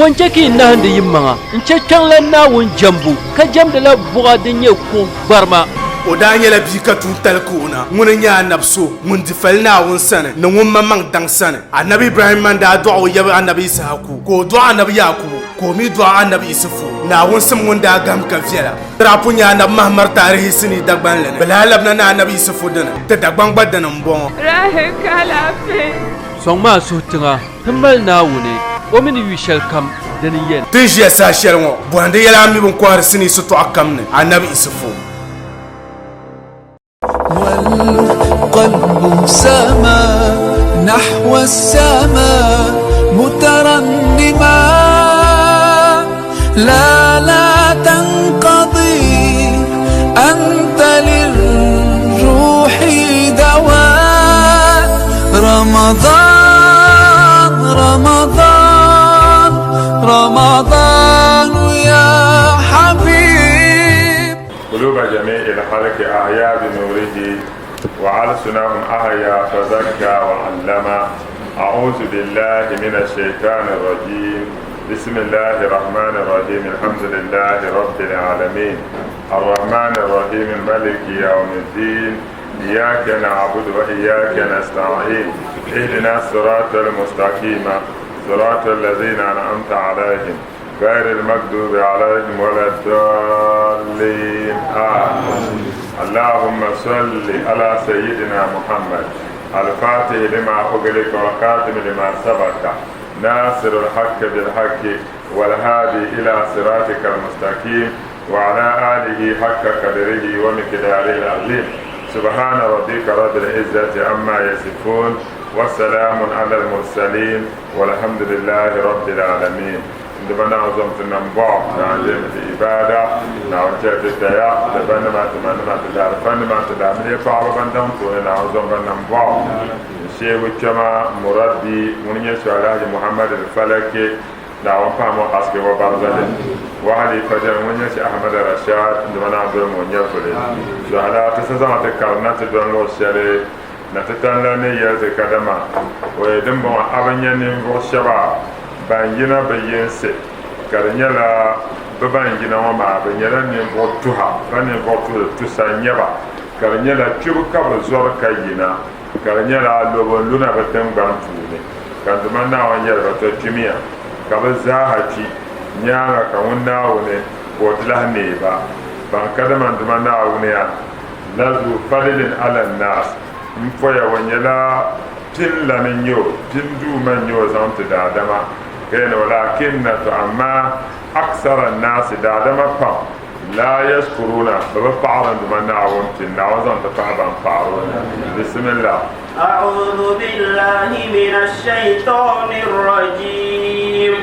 Bɔ n-chɛ ka yi nahindi yimaŋa n-chɛ kpiɔŋlan Naawuni jɛmbu, ka jɛmdila buɣa din nyɛ kuɣ gbarima? O daa nyɛla bia ka tuuntali ka o na. Ŋuni n-nyɛ anabi so ŋun di fali Naawuni sani ni ŋun maŋmaŋ daŋ sani. Anabi Ibrahimma n-daa dɔɣi o yab anabi Yisahaku, ka o dɔɣi anabi Yaakubu, ka o mi dɔɣi anabi Yisifu. Naawuni sim ŋun daa gahim ka viɛla. Ti daa pun nya anabi Mahamar taarihi sinii Dagbanli ni. Bɛ lahi labina ni anabi Yisifu dini. Ti Dagbaŋ gba dini m-bɔŋɔ. Rahi ka alaafee. Sɔŋ ma a suhu tiŋa, ti mali Naawuni, o mi ni yu shɛlikam, dini n-yɛn. Ti ni ʒiya saha shɛli ŋɔ, bɔhindi yɛla a mi bɛ ni kɔhiri sinii sitɔɣu kam ni, Anabi Isufu. والقلب سما نحو السماء مترنما لا لا تنقضي أنت للروح دواء رمضان رمضان رمضان يا حبيب قلوب جميع الخلق أحيا بنوره وألسنهم أحيا فزكى وعلم أعوذ بالله من الشيطان الرجيم بسم الله الرحمن الرحيم الحمد لله رب العالمين الرحمن الرحيم مالك يوم الدين إياك نعبد وإياك نستعين اهدنا الصراط المستقيم صراط الذين أنعمت عليهم غير المغضوب عليهم ولا الضالين آمين اللهم صل على سيدنا محمد الفاتح لما أغلق والخاتم لما سبق ناصر الحق بالحق والهادي إلى صراطك المستقيم وعلى آله حق قدره ومقداره العظيم سبحان ربك رب العزة عما يصفون وسلام على المرسلين والحمد لله رب العالمين Di ba Naawuni zom ti nambɔɣu, Naawuni deemi ti ibaada, Naawuni chɛli ti daya, di ba nima, ti manima, ti daalifanima, ti daamiliya paɣaba ban daŋ tooni, Naawuni zom ba nambɔɣu. N sheegu kpɛma murabbi ŋuni nyɛ Su Alhaji Muhammad Al-Falaki, Naawuni pahimi o haske o barzali. O halifa dini ŋuni nyɛ Shi Ahmad Rashad, di ba Naawuni dolimi o nyɛvuli. Su Alhaji ti sa zaŋ ti karina ti dɔni luɣ shɛli Na ti tan la ni yɛli ti kadama, Oye, dimbɔŋɔ a bi nya ninvuɣ shɛba ban yina bɛ yinsi, ka di nyɛla bɛ ban yina ŋɔ maa bɛ nyɛla ninvuɣ tuha, ba ninvuɣ tuhili tusa n-nyɛ ba, ka di nyɛla kpibu ka bɛ zɔri ka yina, ka di nyɛla alɔbo n-luna bɛ tiŋgbani puuni. Ka n Duuma Naawuni yɛli ba, Tɔ kpimiya! Ka bɛ zaaha kpi, nyaaŋa ka ŋun Naawuni ka o ti lahi neei ba. Ban kadama n Duuma Naawuni a. Lazu fadilin ala naas, m poya o nyɛla pin lani n-nyɛ o, pin duuma n-nyɛ o zaŋ ti daadama, ka yɛli walakinna to amaa aksara naasi daadama pam laa yashkuruuna bɛ bi paɣiri n Duuma Naawuni pini Naawuni zaŋ ti pahi ban paɣiri o ni. Bisimillah. أعوذ بالله من الشيطان الرجيم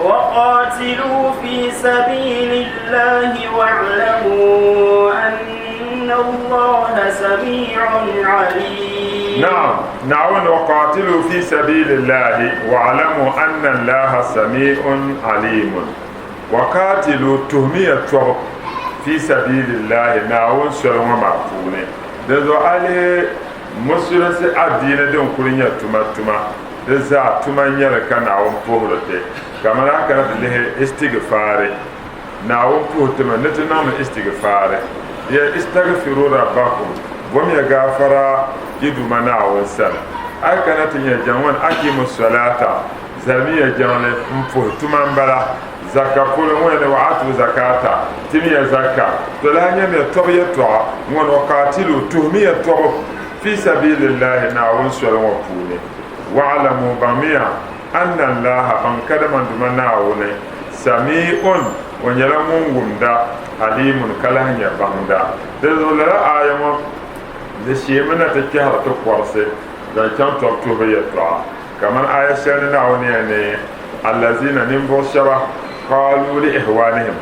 وقاتلوا في سبيل الله واعلموا أن الله سميع عليم نعم نعم وقاتلوا في سبيل الله واعلموا أن الله سميع عليم وقاتلوا تهمية توب في سبيل الله نعم سلوى معفوني دزو علي musulinsi adiini din kuli nyɛ tuma tuma Di zaa tuma n-nyɛ li ka Naawuni puhiri ti. Kamani a kana ti lihi istigfaari, Naawuni puhi ti mi ni ti niŋmi istigfaari. Di yɛli, Istagfiru rabbakum, bomiya gaafara yi Duuma Naawuni sani. A yi kana ti nya jaŋ ŋɔ ni, Akimu salaata, zalimiya jaŋli m-puhi tuma m-bala. Zakka polo ŋɔ ni, Wa atu zakata, timiya zakka. To lahi nyamiya tɔbu yɛtɔɣa ŋɔ ni, Wa kaatilu, tuhimiya tɔbu fi sabilillahi, Naawuni soli ŋɔ puuni. Wa'alamu, baŋmiya, anna Allaha, baŋ kadama Duuma Naawuni, Sami'un, O nyɛla Ŋun wumda, Aliimun, ka lahi nyɛ Baŋda. Dinzuɣu lala aaya ŋɔ di sheemi na ti kpɛhiri ti kɔrisi zaŋ chaŋ tɔbu tuhibu yɛltɔɣa, kamani aaya shɛli ni Naawuni yɛli ni, Allazina, ninvuɣ shɛba, qaaluu li ihwanihim,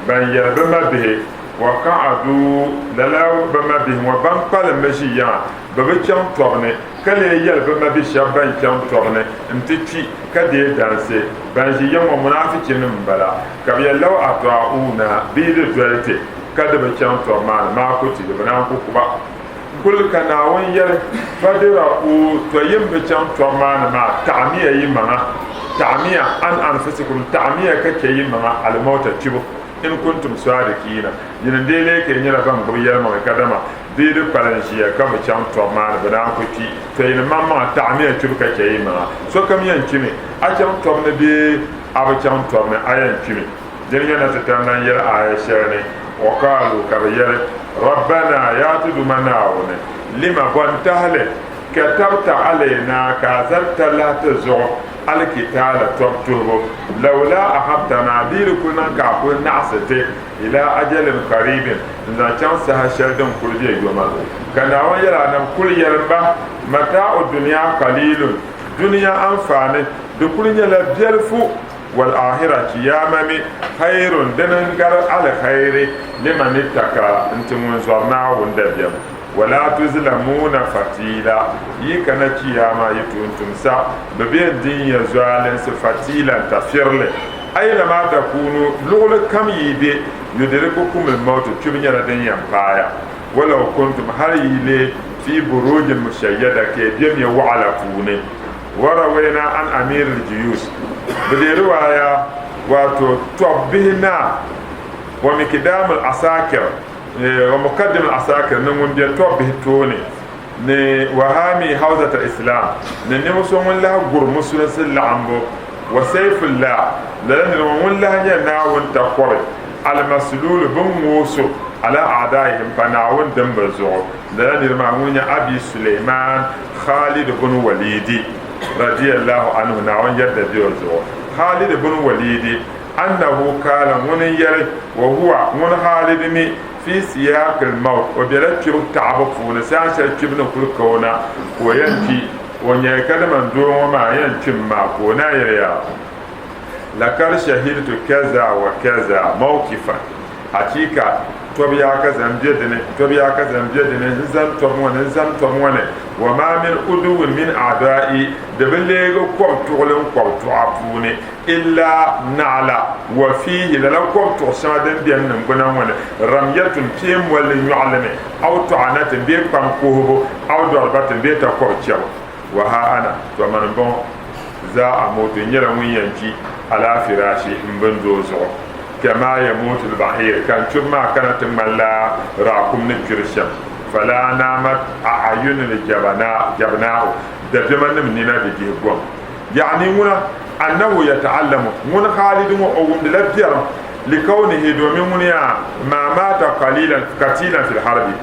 ban yɛli bɛ mabihi, wa qa'aduu, lala bɛ mabihi ŋɔ ban kpalim mi ʒi yiŋa, bɛ bi chaŋ tɔbu ni, ka lee yɛli bɛ mabi shɛba ban chaŋ tɔbu ni nti kpi ka deei dansi, ban ʒi ya ŋɔ munaafichinim m-bala, ka bɛ yɛli, Law atɔa'uuna, bɛ yi di doli ti, ka di bi chaŋ tɔbu maa ni, maa kutili, bɛ naan ku ku ba. Kul ka Naawuni yɛli, Fadira'u, tɔ yi mi bi chaŋ tɔbu maa ni maa, taɣimiya yi maŋa. Taɣimiya an anfusikum, taɣimiya ka chɛ yi maŋa al-mauta kpibu, in kuntum sadiqiina, yin n-dee lee ka yi nyɛla ban gbubi yɛlimaŋli kadama bɛ yi di kpalim ʒiya ka bi chaŋ tɔbu maa ni bɛ naan ku kpi. Tɔ yinim maŋmaŋa taɣimiya kpibu ka chɛ yi maŋa. Sokam yɛn kpimi, a chaŋ tɔbu ni bee a bi chaŋ tɔbu ni, a yɛn kpimi. Dini nyɛ na ti tam lan yɛli aaya shɛli ni, Waqaalu, ka bɛ yɛli, Rabbana, yaa ti Duuma Naawuni, lima, bɔ n-tahi li, katabta alaynaa, ka a zali talahi ti zuɣu, alkitaala, tɔbu tuhibu, lawla akhartanaa, di yi di kuli niŋ ka a kuli naɣisi ti, ilaa ajalin qariibin, n-zaŋ chaŋ saha shɛli din kuli be yoma. Ka Naawuni yɛli Annabi, Kul yɛlim ba, Mataa'u dunya qaliilun, Dunia anfaani, di kuli nyɛla biɛlifu, Wal-aakhira, Chiyaama mi, khayrun, dini n-gari alkhairi, liman ittaka, n-ti ŋun zɔri Naawuni dabiɛm. Wala tuzlamuuna fatiila, yi kana Chiyaama yi tuuntumsa bi be n-din ya zualinsi fatiilan tafirili. Aynama takuunu, luɣili kam yi be, yudrikukumul mawtu, kpibu nyɛla din yɛn paai ya. Walaw kuntum, hali yi lee fi buruujin mushayyada, ka yi bemi ya waɣila puuni. Warawayna an Amir al-Juyush, bɛ deei riwaaya wato tɔbbihi naa wa Mikdam al-Asakir, wa Muqaddim al-Asakir ni ŋun be tɔbbihi tooni ni wa Hami Hawzat al-Islam ni ninvuɣ so ŋun lahi guri musulinsi laɣimbu wa Sayfullah, lala nira ŋɔ ŋun lahi nyɛ Naawuni takɔbi al-Maslul bɛ ni ŋooi so ala a'daihim pa Naawuni dimba zuɣu, lala nira maa ŋun nyɛ Abi Sulaiman Khalid bin Walidi radiyallahu anhu, Naawuni yɛdda be o zuɣu, Khalid bin Walidi, annahu kaala, ŋuni n-yɛli, wa huwa, ŋuni Khalid mi, fi siyaqil mawt, o bela kpibu taɣibu puuni, saha shɛli kpibu ni kuli ka o na, ka o yɛn kpi, o nyaya kadama doo ŋɔ maa yɛn kpimi maa, ka o naan yɛli yaa, Lakad shahidtu kaza wa kaza mawqifan, Achiika, tɔbu yaa ka zan be dini, tɔbu yaa ka zan be dini, n zani tɔbu ŋɔ ni, n zani tɔbu ŋɔ ni, wa maa min uduwin min a'daa'i, di bi leegi kɔb tuɣili n kɔb tuɣa puuni, illaa naɣila wa fiihi, lala kɔb tuɣ shɛŋa din be n niŋgbuna ŋɔ ni, ramyatun, pee molli nyɔɣili mi, aw tɔɣanatin, bee kpam kuhibu, aw dɔribatin, bee takɔbi chɛbu. Wa ha ana, tɔ mani m-bɔŋɔ, zaa amutu, n nyɛla ŋun yɛn kpi alaa firaashi, m bindoo zuɣu. Kama yamutu al-ba'ir, ka n kpibu maa kana ti ŋmanila raakum ni kpiri shɛm. Fala naamat a'yunul jabnaa'u, dabiɛmanim nina di dihi gom. Ya'ni ŋuna, annahu yata'allamu, ŋun Khalid ŋɔ o wumdila biɛrim, likawnihi domin ŋuni yaa ma maata qalilan katilan fil harbi,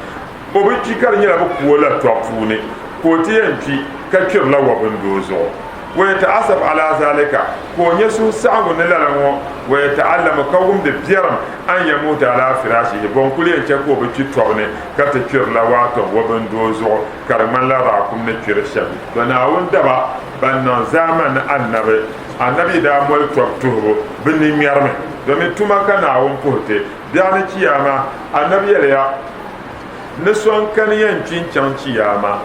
o bi kpi ka di nyɛla bɛ ku o la tɔbu puuni, ka o ti yɛn kpi ka kpirila wabindoo zuɣu. Wa yata'asaf ala zalika, ka o nya suhusaɣiŋgu ni lala ŋɔ, wa yata'allamu, ka wumdi biɛrim an yamuuta ala firashihi, bɔ n-kuli yɛn chɛ ka o bi kpi tɔbu ni ka ti kpirila waato wabindoo zuɣu, ka di ŋmanila raakum ni kpiri shɛm. Tɔ! Naawuni daba ban niŋ zaamani Annabi, Annabi daa moli tɔbu tuhibu, bɛ ni ŋmɛrimi, domin tuma ka Naawuni puhi ti. Biɛɣuni Chiyaama, Annabi yɛliya, Ni so n-kani yɛn kpi n-chaŋ Chiyaama,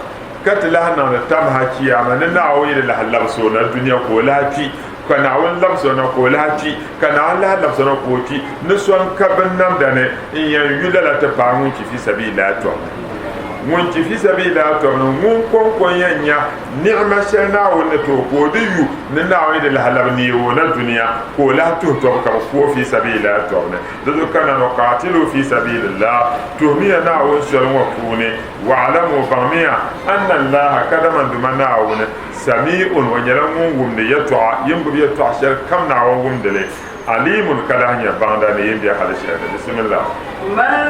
ka ti lahi niŋdi tamaha Chiyaama ni Naawuni yi di lahi labisi o na dunia ka o lahi kpi, ka Naawuni labisi o na ka o lahi kpi, ka Naawuni lahi labisi o na ka o kpi, ni so n-ka binnamda ni n-yɛn yu lala ti paai ŋun kpi fi sabiilillahi tɔbu ni. Ŋun kpi fi sabiilillahi tɔbu ni, ŋun kɔŋko n-yɛn nya ni'ima shɛli Naawuni ni ti o ka o di yu ni Naawuni yi di lahi labi neegi o na dunia ka o lahi tuhi tɔbu ka bɛ ku o fi sabiilillahi tɔbu ni. Di zuɣu ka na Waqaatilu fi sabiilillah, tuhimiya Naawuni soli ŋɔ puuni, wa'alamu, baŋmiya, anna Allaha, kadama Duuma Naawuni, Sami'un, o nyɛla ŋun wumdi yɛltɔɣa, yi ni gbubi yɛltɔɣa shɛli kam Naawuni wumdi li, Aliimun, ka lahi nyɛ baŋda ni yi ni be hali shɛli ni. Bisimillah. Man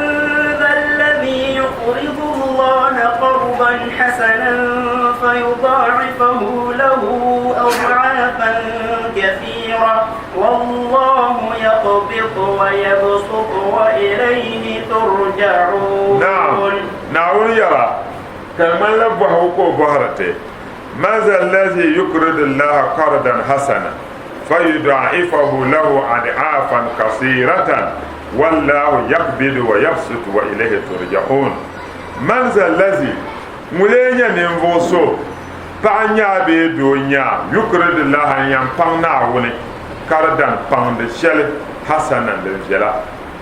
dha alladhi yuqridu Allaha qardan hasanan fayudaa'ifahu lahu ad'aafan kathiira. Wallahu yaqbidu wa yabsutu wa ilayhi turja'un. Naam, Naawuni yɛra, ka di ŋmanila bɔhigu ka o bɔhiri ti, Man za allazi yukridu Allaha qardan hasana fayudaa'ifahu lahu ad'aafan kasiiratan wallahu yaqbidu wa yabsutu wa ilayhi turja'un. Man za allazi, ŋun lee nyɛ ninvuɣ so Paɣa n-nyɛ a bee doo n-nyɛ a, yukridu llaha n-yɛn paŋ Naawuni karidan paŋdi shɛli hasanan din viɛla.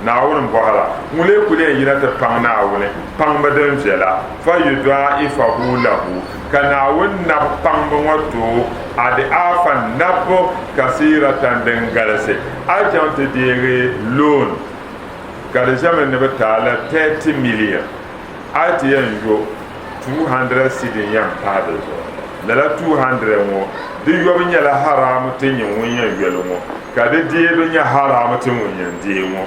Naawuni m-bɔhira, ŋun lee kuli yɛn yina ti paŋ Naawuni paŋbu din viɛla, fayudaa'ifahu lahu, Ka Naawuni nabi paŋbu ŋɔ ti o adi'aafan nabbu kasiiratan din galisi. A yi chaŋ ti deegi loan ka di ʒɛmi ni bɛ ti a la 30 million, a yi ti yɛn yo 200 cedi n-yɛn pahi di zuɣu. Lala 200 ŋɔ di yobu nyɛla haraamu ti nyin ŋun yɛn yo li ŋɔ, ka di deebu nyɛ haraamu ti ŋun yɛn deei ŋɔ.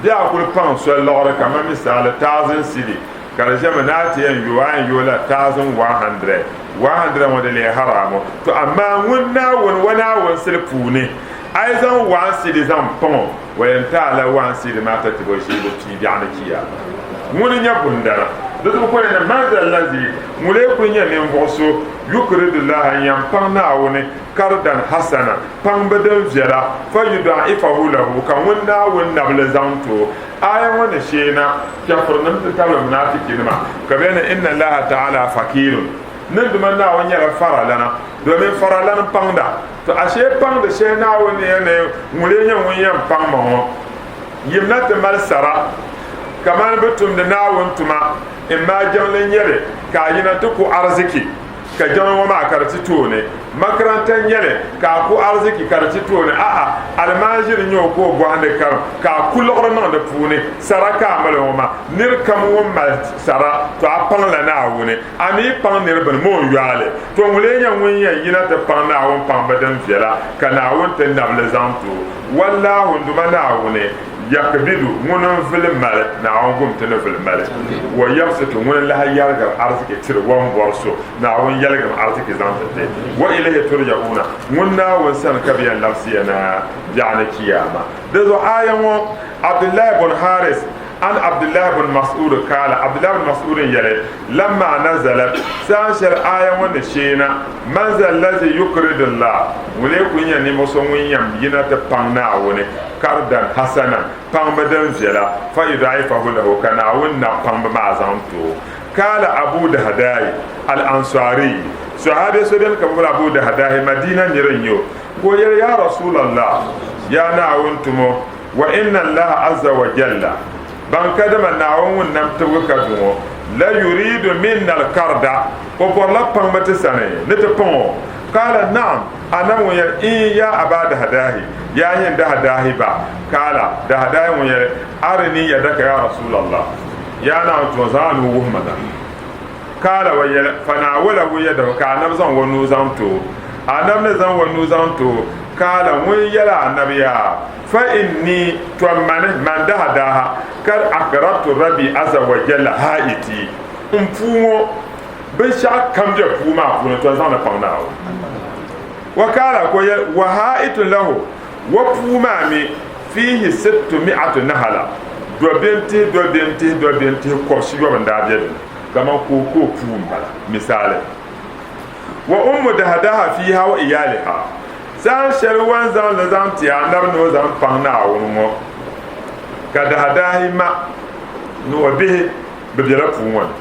Bɛ a kuli paŋ soli liɣiri kamani misaali 1000 cedi ka di ʒɛmi ni a ti yɛn yo, a yɛn yo la 1100. 100 ŋɔ di leei haraamu. To amaa ŋun Naawuni wa Naawuni sili puuni, a yi zaŋ 1 cedi zaŋ paŋ o, o yɛn ti a la 1 cedi maa ti tib o ʒiibu pii biɛɣu ni chiyaama. Ŋuni n-nyɛ bundana. Di zuɣu ka o yɛn ni, Man za allazi, ŋun lee kuli nyɛ ninvuɣ so, yukridullaha n-yɛn paŋ Naawuni kardan hasana, paŋbu din viɛla, fa yudaa'ifahu lahu, ka ŋun Naawuni nabili zaŋ ti o. Aaya ŋɔ ni shee na, chɛfurinim ti tabili munaafikinima, ka bɛ ni, Inna Allaha ta'ala fakiirun, ni duma Naawuni nyɛla faralana, domin faralana paŋda. To ashee paŋdi shɛli Naawuni ni yɛn ni ŋun lee nyɛ ŋun yɛn paŋ ma ŋɔ, yimna ti mali sara kamani bɛ tumdi Naawuni tuma, immaa jiŋli n-nyɛ li ka a yina ti ku ariziki. Ka jiŋli ŋɔ maa ka di ti tooni. Makaranta n-nyɛ li ka a ku ariziki ka di ti tooni. A'a, alimaanʒiri n-nyɛ o ka o bɔhindi karim ka a ku liɣiri niŋ di puuni. Sara ka a mali ŋɔ maa. Nir kam ŋun mali sara, to a paŋla Naawuni. A mi paŋ nir bini, ma o ni yɔa li. To ŋun lee nyɛ ŋun yɛn yina ti paŋ Naawuni paŋbu din viɛla, ka Naawuni ti nabi li zaŋ ti o. Wallaahu, n Duuma Naawuni, Yakbidu, ŋuni n-vili mali, Naawuni gum ti ni vili mali. Wa yabsitu, ŋuni n-lahi yɛligiri ariziki tiri o ni bɔri so, Naawuni yɛligim ariziki zaŋ ti ti. Wa ilayhi turja'uuna, ŋun Naawuni sani ka bɛ yɛn labisi ya na biɛɣuni Chiyaama. Di zuɣu aaya ŋɔ, Abdullahi bun Haris an Abdullahi bun Mas'ud kaala, Abdullahi bun Mas'ud n-yɛli, Lamma nazalat, saha shɛli aaya ŋɔ ni sheei na, Man za allazi yukridullah, ŋun lee kuli nyɛ ninvuɣ so ŋun yɛn yina ti paŋ Naawuni kardan hasanan, paŋbu din viɛla, fa yudaa'ifahu lahu, ka Naawuni na paŋbu maa zaŋ ti o. Kaala Abu Dahdahi Al-Ansari, Sahabi so beni ka bɛ boli Abu Dahdahi, Madina nira n-nyɛ o, ka o yɛli, Ya Rasulallah, Yaa Naawuni tumo, wa inna Allaha azza wa jalla, Ban ka dama Naawuni ŋun nam tibigi ka du ŋɔ, la yuriidu minna al-karda, o bɔrila paŋbu ti sani ni ti paŋ o. Qaala, Na'am, Annabi ŋun yɛli, Iin, yaa Abaa Dahdahi, yaa nyin Dahdahi ba. Qaala, Dahdahi ŋun yɛli, Arini yadaka yaa Rasulallah, yaa Naawuni tumo, zaŋ a nuu wuhi ma na. Qaala, o yɛli, Fanaawalahu yadahu, ka Annabi zaŋ o nuu zaŋ ti o. Annabi ni zaŋ o nuu zaŋ ti o, qaala, ŋun yɛli Annabi yaa. Fa inni, to mani, man daha daaha, kad akrabtu Rabbi azza wa jalla haa'iti, n puu ŋɔ, binshɛɣu kam be puu maa puuni, to n zaŋ li paŋ Naawuni. Wa kaala, ka o yɛli, wa haa'itun lahu, wa puu maa mi, fiihi sittu mi'atu nahala, dobintihi, dobintihi, dobintihi kɔbisiyɔbu n-daa be di ni, kaman kookoo puu m-bala, misaali. Wa ummu dahadaha fiiha wa iyaliha, Saha shɛli o ni zaŋ li zaŋ ti Anabi ni o zaŋ paŋ Naawuni ŋɔ, ka dahadaahi ma ni o bihi bi bela puu ŋɔ ni.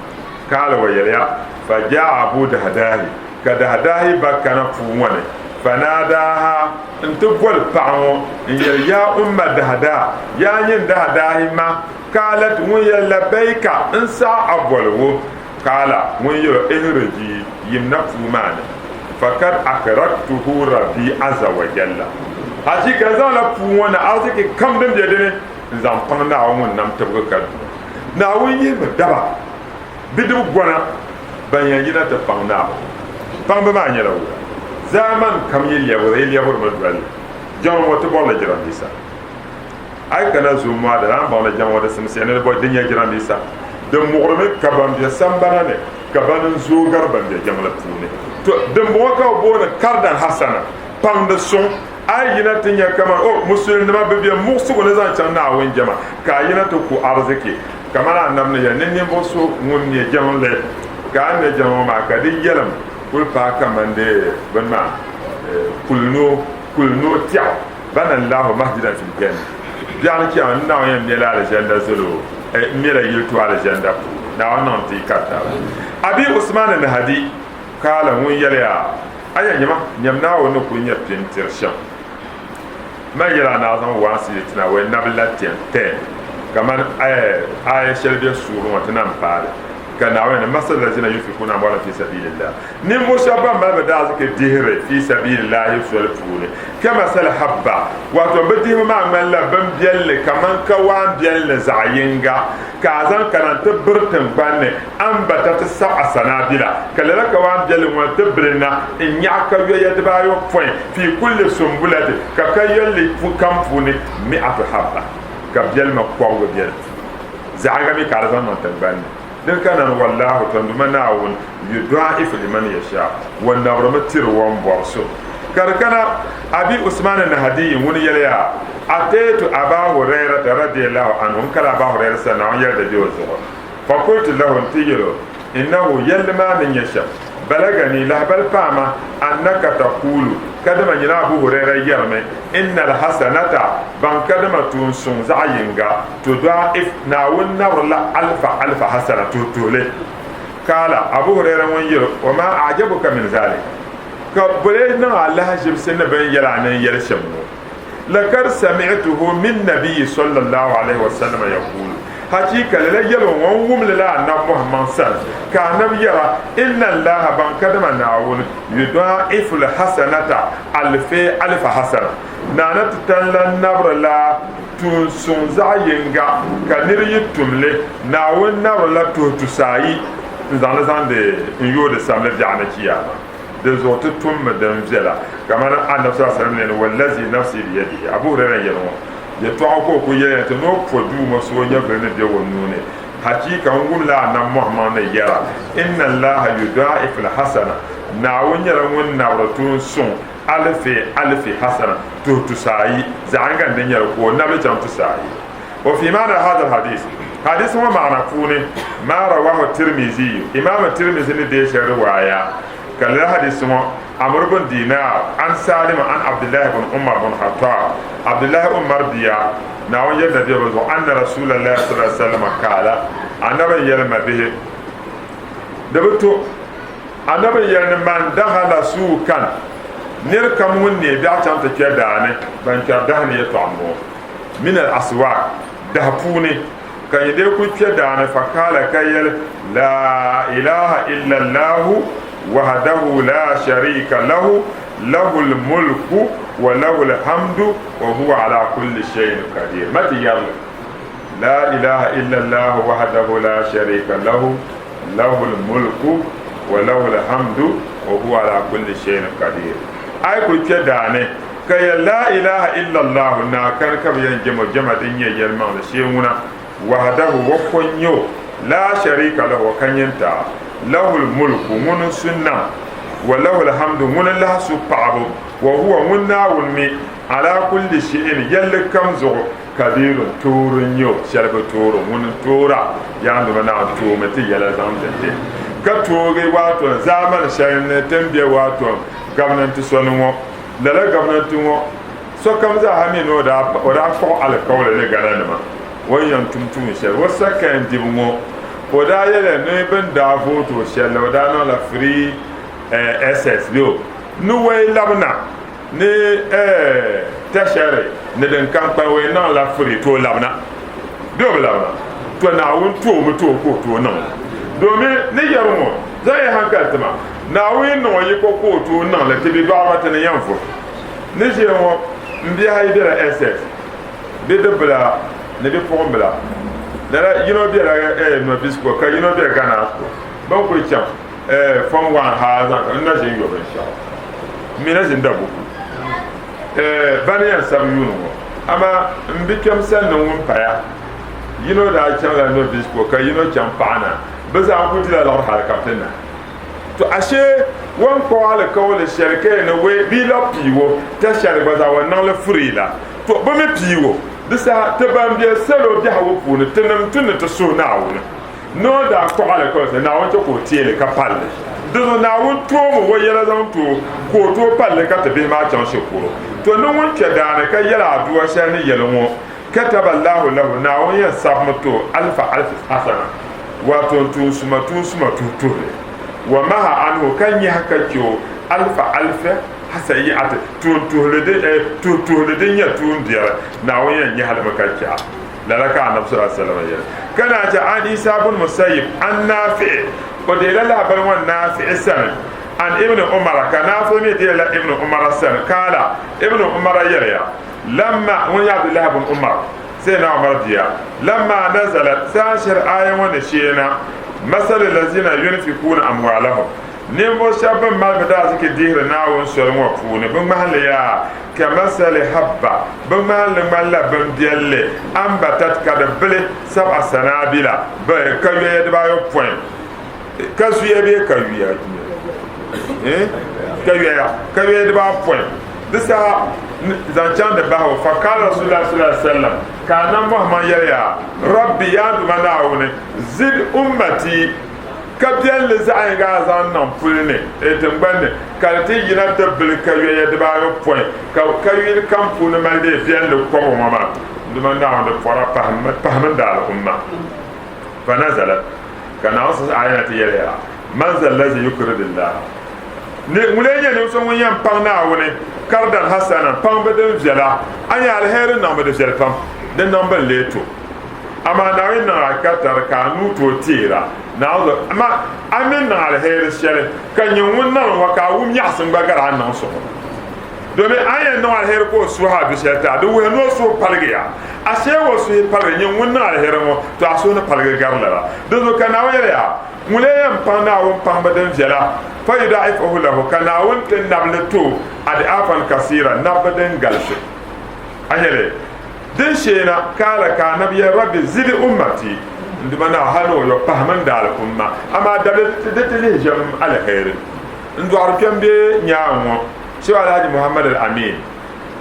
Kaala wa yɛliya, Fa jaa Abu Dahadaahi, ka dahadaahi ba kana puu ŋɔ ni, fanaadaaha, n-ti boli paɣa ŋɔ n-yɛli, Yaa Umma Dahadaa, yaa nyin dahadaahi ma, Kaalat, ŋun yɛli, Labbaika, n saɣi a boligu. Kaala, ŋun yɛl o, Ihriji, yim na puu maa ni, fakad akraktuhu Rabbi azza wa jalla. Hachiika n zaŋla puu ŋɔ ni ariziki kam din be di ni n-zaŋ paŋ Naawuni ŋun nam tibigi ka du. Naawuni yihimi daba, bidib gɔna, ban yɛn yina ti paŋ Naawuni. Paŋbu maa nyɛla wula? Zaamani kam yi lɛbigiri, yi lɛbigirimi doli li. Jiŋli ŋɔ ti bɔrila jirambiisa. A yi kana zuŋɔ a di lan baŋ ni jɛma ŋɔ di simsiya ni di bɔ di nya jiranbiisa. Di muɣirimi ka ban be sambana ni ka ban n-zooi gari ban be jiŋli puuni. To, dimbɔŋɔ ka bɛ booni kardan hasana, paŋdi suŋ. A yi yina ti nya kaman o, Musulinima bi be muɣisigu ni zaŋ chaŋ Naawuni jɛma, ka a yina ti ku ariziki. Kaman Anabi ni yɛli ni ninvuɣ so ŋun me jiŋli, ka a me jiŋli ŋɔ maa ka di yɛlim kuli paai kamandee bini maa, kulino, kulino tiɛɣu. Bana Allahu masjidan fil janna, biɛɣuni kpɛma ni Naawuni yɛn mɛla alizanda zalo, eh, m mɛla yili to alizanda puuni, Naawuni niŋ ti karitaaba. Abi Usman Nahadi kaala ŋun yɛliya, A yɛn nyama, nyam Naawuni ni kuli nyɛ pini tiri shɛm. Man yɛli a ni a zaŋ waansi yi ti na wɛ nabila ten, ten, kamani, eh, aaya shɛli bɛ suuri ŋɔ ti na m-paali. Ka Naawuni ni, Masalu lazina yunfikuna amwalahum fi sabilillah, Ninvuɣ shɛba ban mali bɛ daaziki dihiri fi sabilillahi soli puuni, kamasali habba, wato bɛ dihibu maa ŋmanila bin biɛlli kaman kawaan biɛlli zaɣ yiŋga, ka a zaŋ kana nti biri tiŋgbani ni, ambatat sab'a sanabila, ka lala kawaan biɛlli ŋɔ ti bili na n-nyaɣi kayoya dibaayopɔin, fi kulli sumbulati, ka kayoyali kam puuni mi'atu habba, ka biɛlima kɔbigu be di puuni. Zaɣ yiŋga mi ka a di zaŋ niŋ tiŋgbani ni. Din ka nani Wallahu, Tɔnduma Naawuni, yudaa'ifu liman yasha, o nabirimi tiri o ni bɔri so. Ka di kana Abi Usman Nahadiyi ŋuni yɛliya, Ataitu Aba Hurairata radiyallahu anhu, n kala Aba Huraira sani, Naawuni yɛli di be o zuɣu, Fakultu lahu, n ti yɛl o, Innahu, yɛlli maa ni nyɛ shɛm, balagani, lahabali paai ma, annaka taqulu, kadama nyini Abu Huraira yɛrimi, Innal hasanata, ban kadama tuun suŋ zaɣ yiŋga, Tuda'if, Naawuni nabirila alfa alfa hasana, tuhituhili. Kaala, Abu Huraira ŋun yɛli, Wa maa a'jabuka min zalik? Ka bole niŋ a lahaʒibisi ni bɛ ni yɛli a ni n yɛli shɛm ŋɔ? Lakad sami'tuhu min nabiyyi sallallahu alayhi wa sallama yaqulu, Hachiika lala yɛligu ŋɔ n wum li la Anabi Muhammad sani, ka Anabi yɛra, Inna Allaha ban kadama Naawuni yudaa'ifu l-hasanata alfi alfa hasana, Naana ti tan la nabirila tuun suŋ zaɣ yiŋga ka nir yi tum li, Naawuni nabirila tuhi tusaayi n-zaŋ li zaŋdi n-yooi di samli biɛɣu ni chiyaama. Di zuɣu ti tummi din viɛla kamani Annabi sallallahu alaihi wasallam ni yɛli, Wallazi nafsi biyadihi, Abu Huraira n-yɛli ŋɔ yɛtɔɣa ka o kuli yɛliya ti ni o po Duuma so o nyɛvili ni be o nuu ni, Hachiika n wumla Annabi Muhammad ni yɛra, Inna Allaha yudaa'ifu l-hasana, Naawuni nyɛla ŋun nabiri tuun suŋ alifi alifi hasana, tuhi tusaayi, zaɣ yiŋga n-di nyɛli ka o nabili chaŋ tusaayi. Wa fi maana haza al-hadis, hadisi ŋɔ maana puuni, ma rawahu Tirmiziyu, Imaamu Tirmizi ni deei shɛli riwaaya, ka lala hadisi ŋɔ, Amr bin Dinar, an Salim an Abdullahi bin Umar bin Khattab, Abdullahi Umar bia, Naawuni yɛda be bɛ zuɣu, anna Rasulallah sallallahu alaihi wasallam kaala, Anabi n-yɛli mabihi, di bi to Anabi n-yɛli ni man dahala suukan, nir kam ŋun neei biɛɣu chaŋ ti kpe daa ni, ban kpɛri dahi ni yɛtɔɣa m-bɔŋɔ, min al-aswaaq, dahi puuni, ka nyɛ dee kuli kpe daa ni, fakaala ka yɛli, Laa ilaha illallahu wahdahu laa shariika lahu, lahul mulku wa lahul hamdu wa huwa ala kulli shay'in qadir. Ma ti yɛri li, Laa ilaha illallahu wahdahu laa shariika lahu, lahul mulku wa lahul hamdu wa huwa ala kulli shay'in qadir. A yi kuli kpe daa ni ka yɛli laa ilaha illallahu, naa kani ka bɛ yɛn jɛm o jɛma din nyɛ yɛlimaŋli shee ŋuna, wahdahu o ko n-nyɛ o, laa sharika lahu o ka nyintaa, lahul mulku ŋuni n-su nam, wa lahul hamdu ŋuni n-lahi su paɣibu, wa huwa ŋun Naawuni mi ala kulli shay'in yɛlli kam zuɣu, Kadirun, toori n-nyɛ o, shɛli bi toori o, ŋuni n-toora, Yaanduma naan toomi ti yɛla zaŋ ti ti, ka toogi waato zaamani shɛli ni ti ni be waato gabnanti so ni ŋɔ. Lala gabnanti ŋɔ sokam zaa ha mi ni o daa kpuɣi alikauli ni Ghananima o ni yɛn tum tuun shɛli o second dibu ŋɔ. O daa yɛliya ni bɛ ni daa vooti o shɛli la, o daa niŋla free SS bee o ni wai labina. Ni tertiary ni din kam kpani o yɛn niŋla free to o labina bee o bi labina to Naawuni toomi ti o ka o tooi niŋ li domin ni yɛri ŋɔ zaŋ ya hankali ti ma Naawuni yi niŋ o yiko ka o tooi niŋ li ti bi dɔɣiriba ti ni yɛn vuhi ni ʒiya ŋɔ m bihi ayi bela SS bidibila ni bipuɣimbila lala yino bela Nobisco ka yino be Ghanasco bɛ ni kuli chaŋ Form 1 ha zaŋ ka n na ʒi n yo binshɛɣu n mi na ʒi n da buku bani yɛn sabi yuuni ŋɔ amaa n bi kpɛm sani ni ŋun paya yino daa chaŋla Nobisco ka yino chaŋ paɣa na bɛ zaa kuli dila liɣiri hali ka bɛ ti nahi to ashee o ni kpuɣi alikauli shɛli ka yɛn ni wei bɛ yi labi piigi o tashɛri gba zaa o niŋli free la to bɛ mi piigi o di saha ti ban be salo biɛhigu puuni tinim tu ni ti suhi Naawuni Ni o daa kpuɣi alikauli Naawuni chɛ ka o teei li ka pal li. Di zuɣu Naawuni toomi o yɛla zaŋ ti o ka o tooi pal li ka ti bihi maa chaŋ shikuru. To ni ŋun kpe daa ni ka yɛli aduwa shɛli ni yɛli ŋɔ, Kataba Allahu lahu, Naawuni yɛn sabimi ti o alfa alfi hasana, wato n tuun suma tuun suma tuhi tuhili, wa maha anhu, ka nyahi ka chɛ o alfa alfi hasayi'ati, tuun tuhili din nyɛ tuun biɛri, Naawuni yɛn nyahi li mi ka chɛ a. Lala ka Anabi sallallahu alaihi wasallam yɛli. Ka naan chɛ an Isa bun Musayyib an Nafi'i, o deela lahabali ŋɔ Nafi'i sani, an Ibn Umara, ka Nafi'i mi deela Ibn Umara sani, kaala, Ibn Umara yɛliya, lamma, ŋun nyɛ Abdullahi bun Umar, Sayyidina Umar bia, lamma nazalat, saha shɛli aaya ŋɔ ni sheena, masalu lazina yunfikuuna amwaalahum, Ninvuɣ shɛb bɛn mali bɛ daaziki dihiri Naawuni soli ŋɔ puuni, bɛ ŋmahinli yaa kamasali habba, bɛ ŋmahinli ŋmanila bimbiɛlli, ambatat, ka di bili sab'a sanaabila, bɛ ka yoya dibaayopɔin, ka zuya bee ka yuya? Ka yoya, ka yoya dibaapɔin. Di saha zaŋ chaŋ di bahigu, faqaala Rasuulullahi sallallahu alaihi wasallam, ka Annabi Muhammad yɛli yaa, Rabbi, yaa n Duuma Naawuni, zid ummati, Ka biɛlli zaɣ yinga a zaŋ niŋ puli ni, tiŋgbani ni, ka di ti yina ti bili ka yoya dibaayopɔin, ka kayuyili kam puuni mali dee biɛlli kɔbu ŋɔ maa. Dama Naawuni di pɔra pahimi n daalikumma. Fa nazalat, ka Naawuni siɣisi aaya na ti yɛli ya, Man za allazi yukridillaha, ni ŋuni n-nyɛ ninvuɣ so ŋun yɛn paŋ Naawuni kardan hasanan, paŋbu din viɛla, a nya aliheri niŋbu di viɛli pam, di niŋbu n-lee to. Amaa Naawuni niŋ a ka tari ka a nuu tooi teer a. Naawuni zuɣu, amaa a mi niŋ aliheri shɛli, ka nyin ŋun niŋ li ŋɔ ka a wum nyaɣisim gba gari a ni niŋ so ŋɔ. Domin a ni yɛn niŋ aliheri ka o suhi a du shɛli ti a, di wuhi ni o suhu paligiya. Ashee o suhi paligi, nyin ŋun niŋ aliheri ŋɔ, to a suhu ni paligi gari lala. Dinzuɣu ka Naawuni yɛli ya, Ŋun lee yɛn paŋ Naawuni paŋbu din viɛla, fayudaa'ifuhu lahu, ka Naawuni ti nabi li ti o adi'aafan kasiira, nabbu din galisi. A nya li? Din sheena, kaala ka anabi yɛli, Rabbi zidi ummati, n Duuma Naawuni, hal ni o yɔ pahimi n daalikum ma, amaa dabili di ti lihi ʒiɛm aliheri. N dɔɣiri kpɛm be nyaaŋa ŋɔ, Shehu Alhaji Muhammad Al-Amin,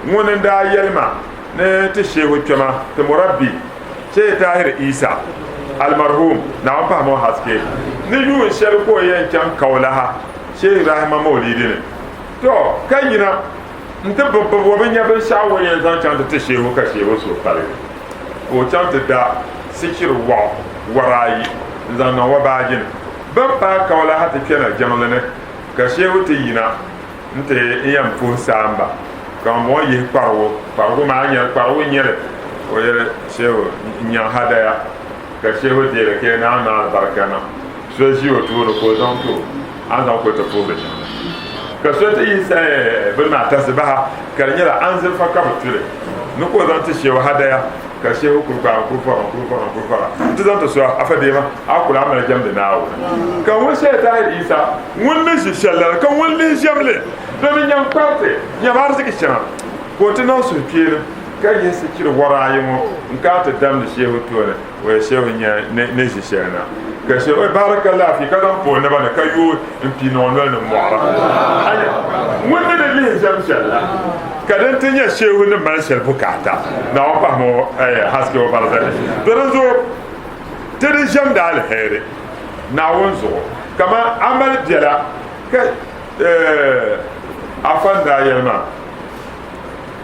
ŋuni n-daa yɛli ma ni ti shehu kpɛma, ti murabbi, Shehi Tahir Isa, almarhum, Naawuni pahimi o haske, ni yuun shɛli ka o yɛn chaŋ Kaulaha, Shehi Ibrahima Maulidi ni. Tɔ! Ka yina. N-ti bi bib o bi nya binshɛɣu o yɛn zaŋ chaŋ ti ti Shehu ka Shehu suhu paligi ka o chaŋ ti da sichiri wɔɣu wɔri ayi n-zaŋ niŋ o baaji ni. Bɛ ni paai Kaulaha ti kpɛna jiŋli ni ka Shehu ti yina nti yɛn puhi saamba ka ŋunbɔŋɔ yihi kparigu, kparigu maa nyɛli kparigu n-nyɛ li ka o yɛli Shehu n-nyaŋ hadaya ka Shehu deei li ka yɛli Naawuni niŋ alibarika niŋ so ʒi o tooni ka o zaŋ ti o. A ni zaŋ kuli ti puhiri jiŋli ka so ti yi bini maa tasibaha ka di nyɛla anzinfa ka bi tuli ni ka o zaŋ ti shehu hadaya ka shehu kuli gbaai n-kuli vɔra n-kuli vɔra n-kuli vɔra nti zaŋ ti so afa deema a kuli a mali jɛmdi Naawuni ka ŋun shehi Tahir Isa ŋun ni ʒi shɛli lala ka ŋun lihi ʒɛm li domin nyam kpariti nyam ariziki shɛŋa ka o ti niŋ suhukpeeni ka yihi sichiri wɔri ayi ŋɔ n-kana ti damdi shehu tooni. O yɛli Shehu nya ni ʒi shɛli na ka Shehu oi barakallahu fi ka zaŋ pa o naba ni ka yooi n pii niŋ o noli ni mɔɣira. Anya ŋun ni di lihi ʒɛm shɛli la ka din ti nyɛ Shehu ni mali shɛli bukaata Naawuni pahimi o haske o barzali. To di zuɣu ti di ʒɛmdi aliheri Naawuni zuɣu kaman a mali biɛla ka afa n daa yɛli ma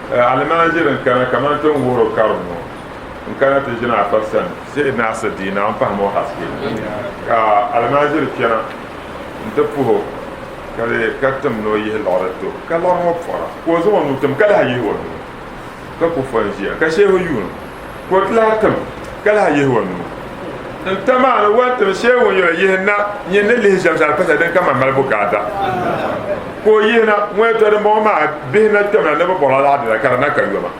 alimaajiri n kana kaman ti ni wuhiri o karim ŋɔ. N kana ti ʒini afa sani Sheikh Nasir Deen Naawuni pahimi o haske ka almaajiri kpɛna n-ti puhi o ka di ka tim ni o yihi liɣiri ti o ka liɣiri ŋɔ pɔra ka o zaŋ o nuu tim ka lahi yihi o nuu ka ku fo n-ʒiya ka Shehu yuun o ka o ti lahi tim ka lahi yihi o nuu n ta maa ni wan tim Shehu ŋun yɛli yihi na nyin ni lihi ʒɛm shɛli pasa din ka man mali bukaata ka o yihi na ŋun yɛli tɔ dimbɔŋɔ maa bihi na kpɛmina ni bɛ bɔrila laɣidira ka di na ka yoma.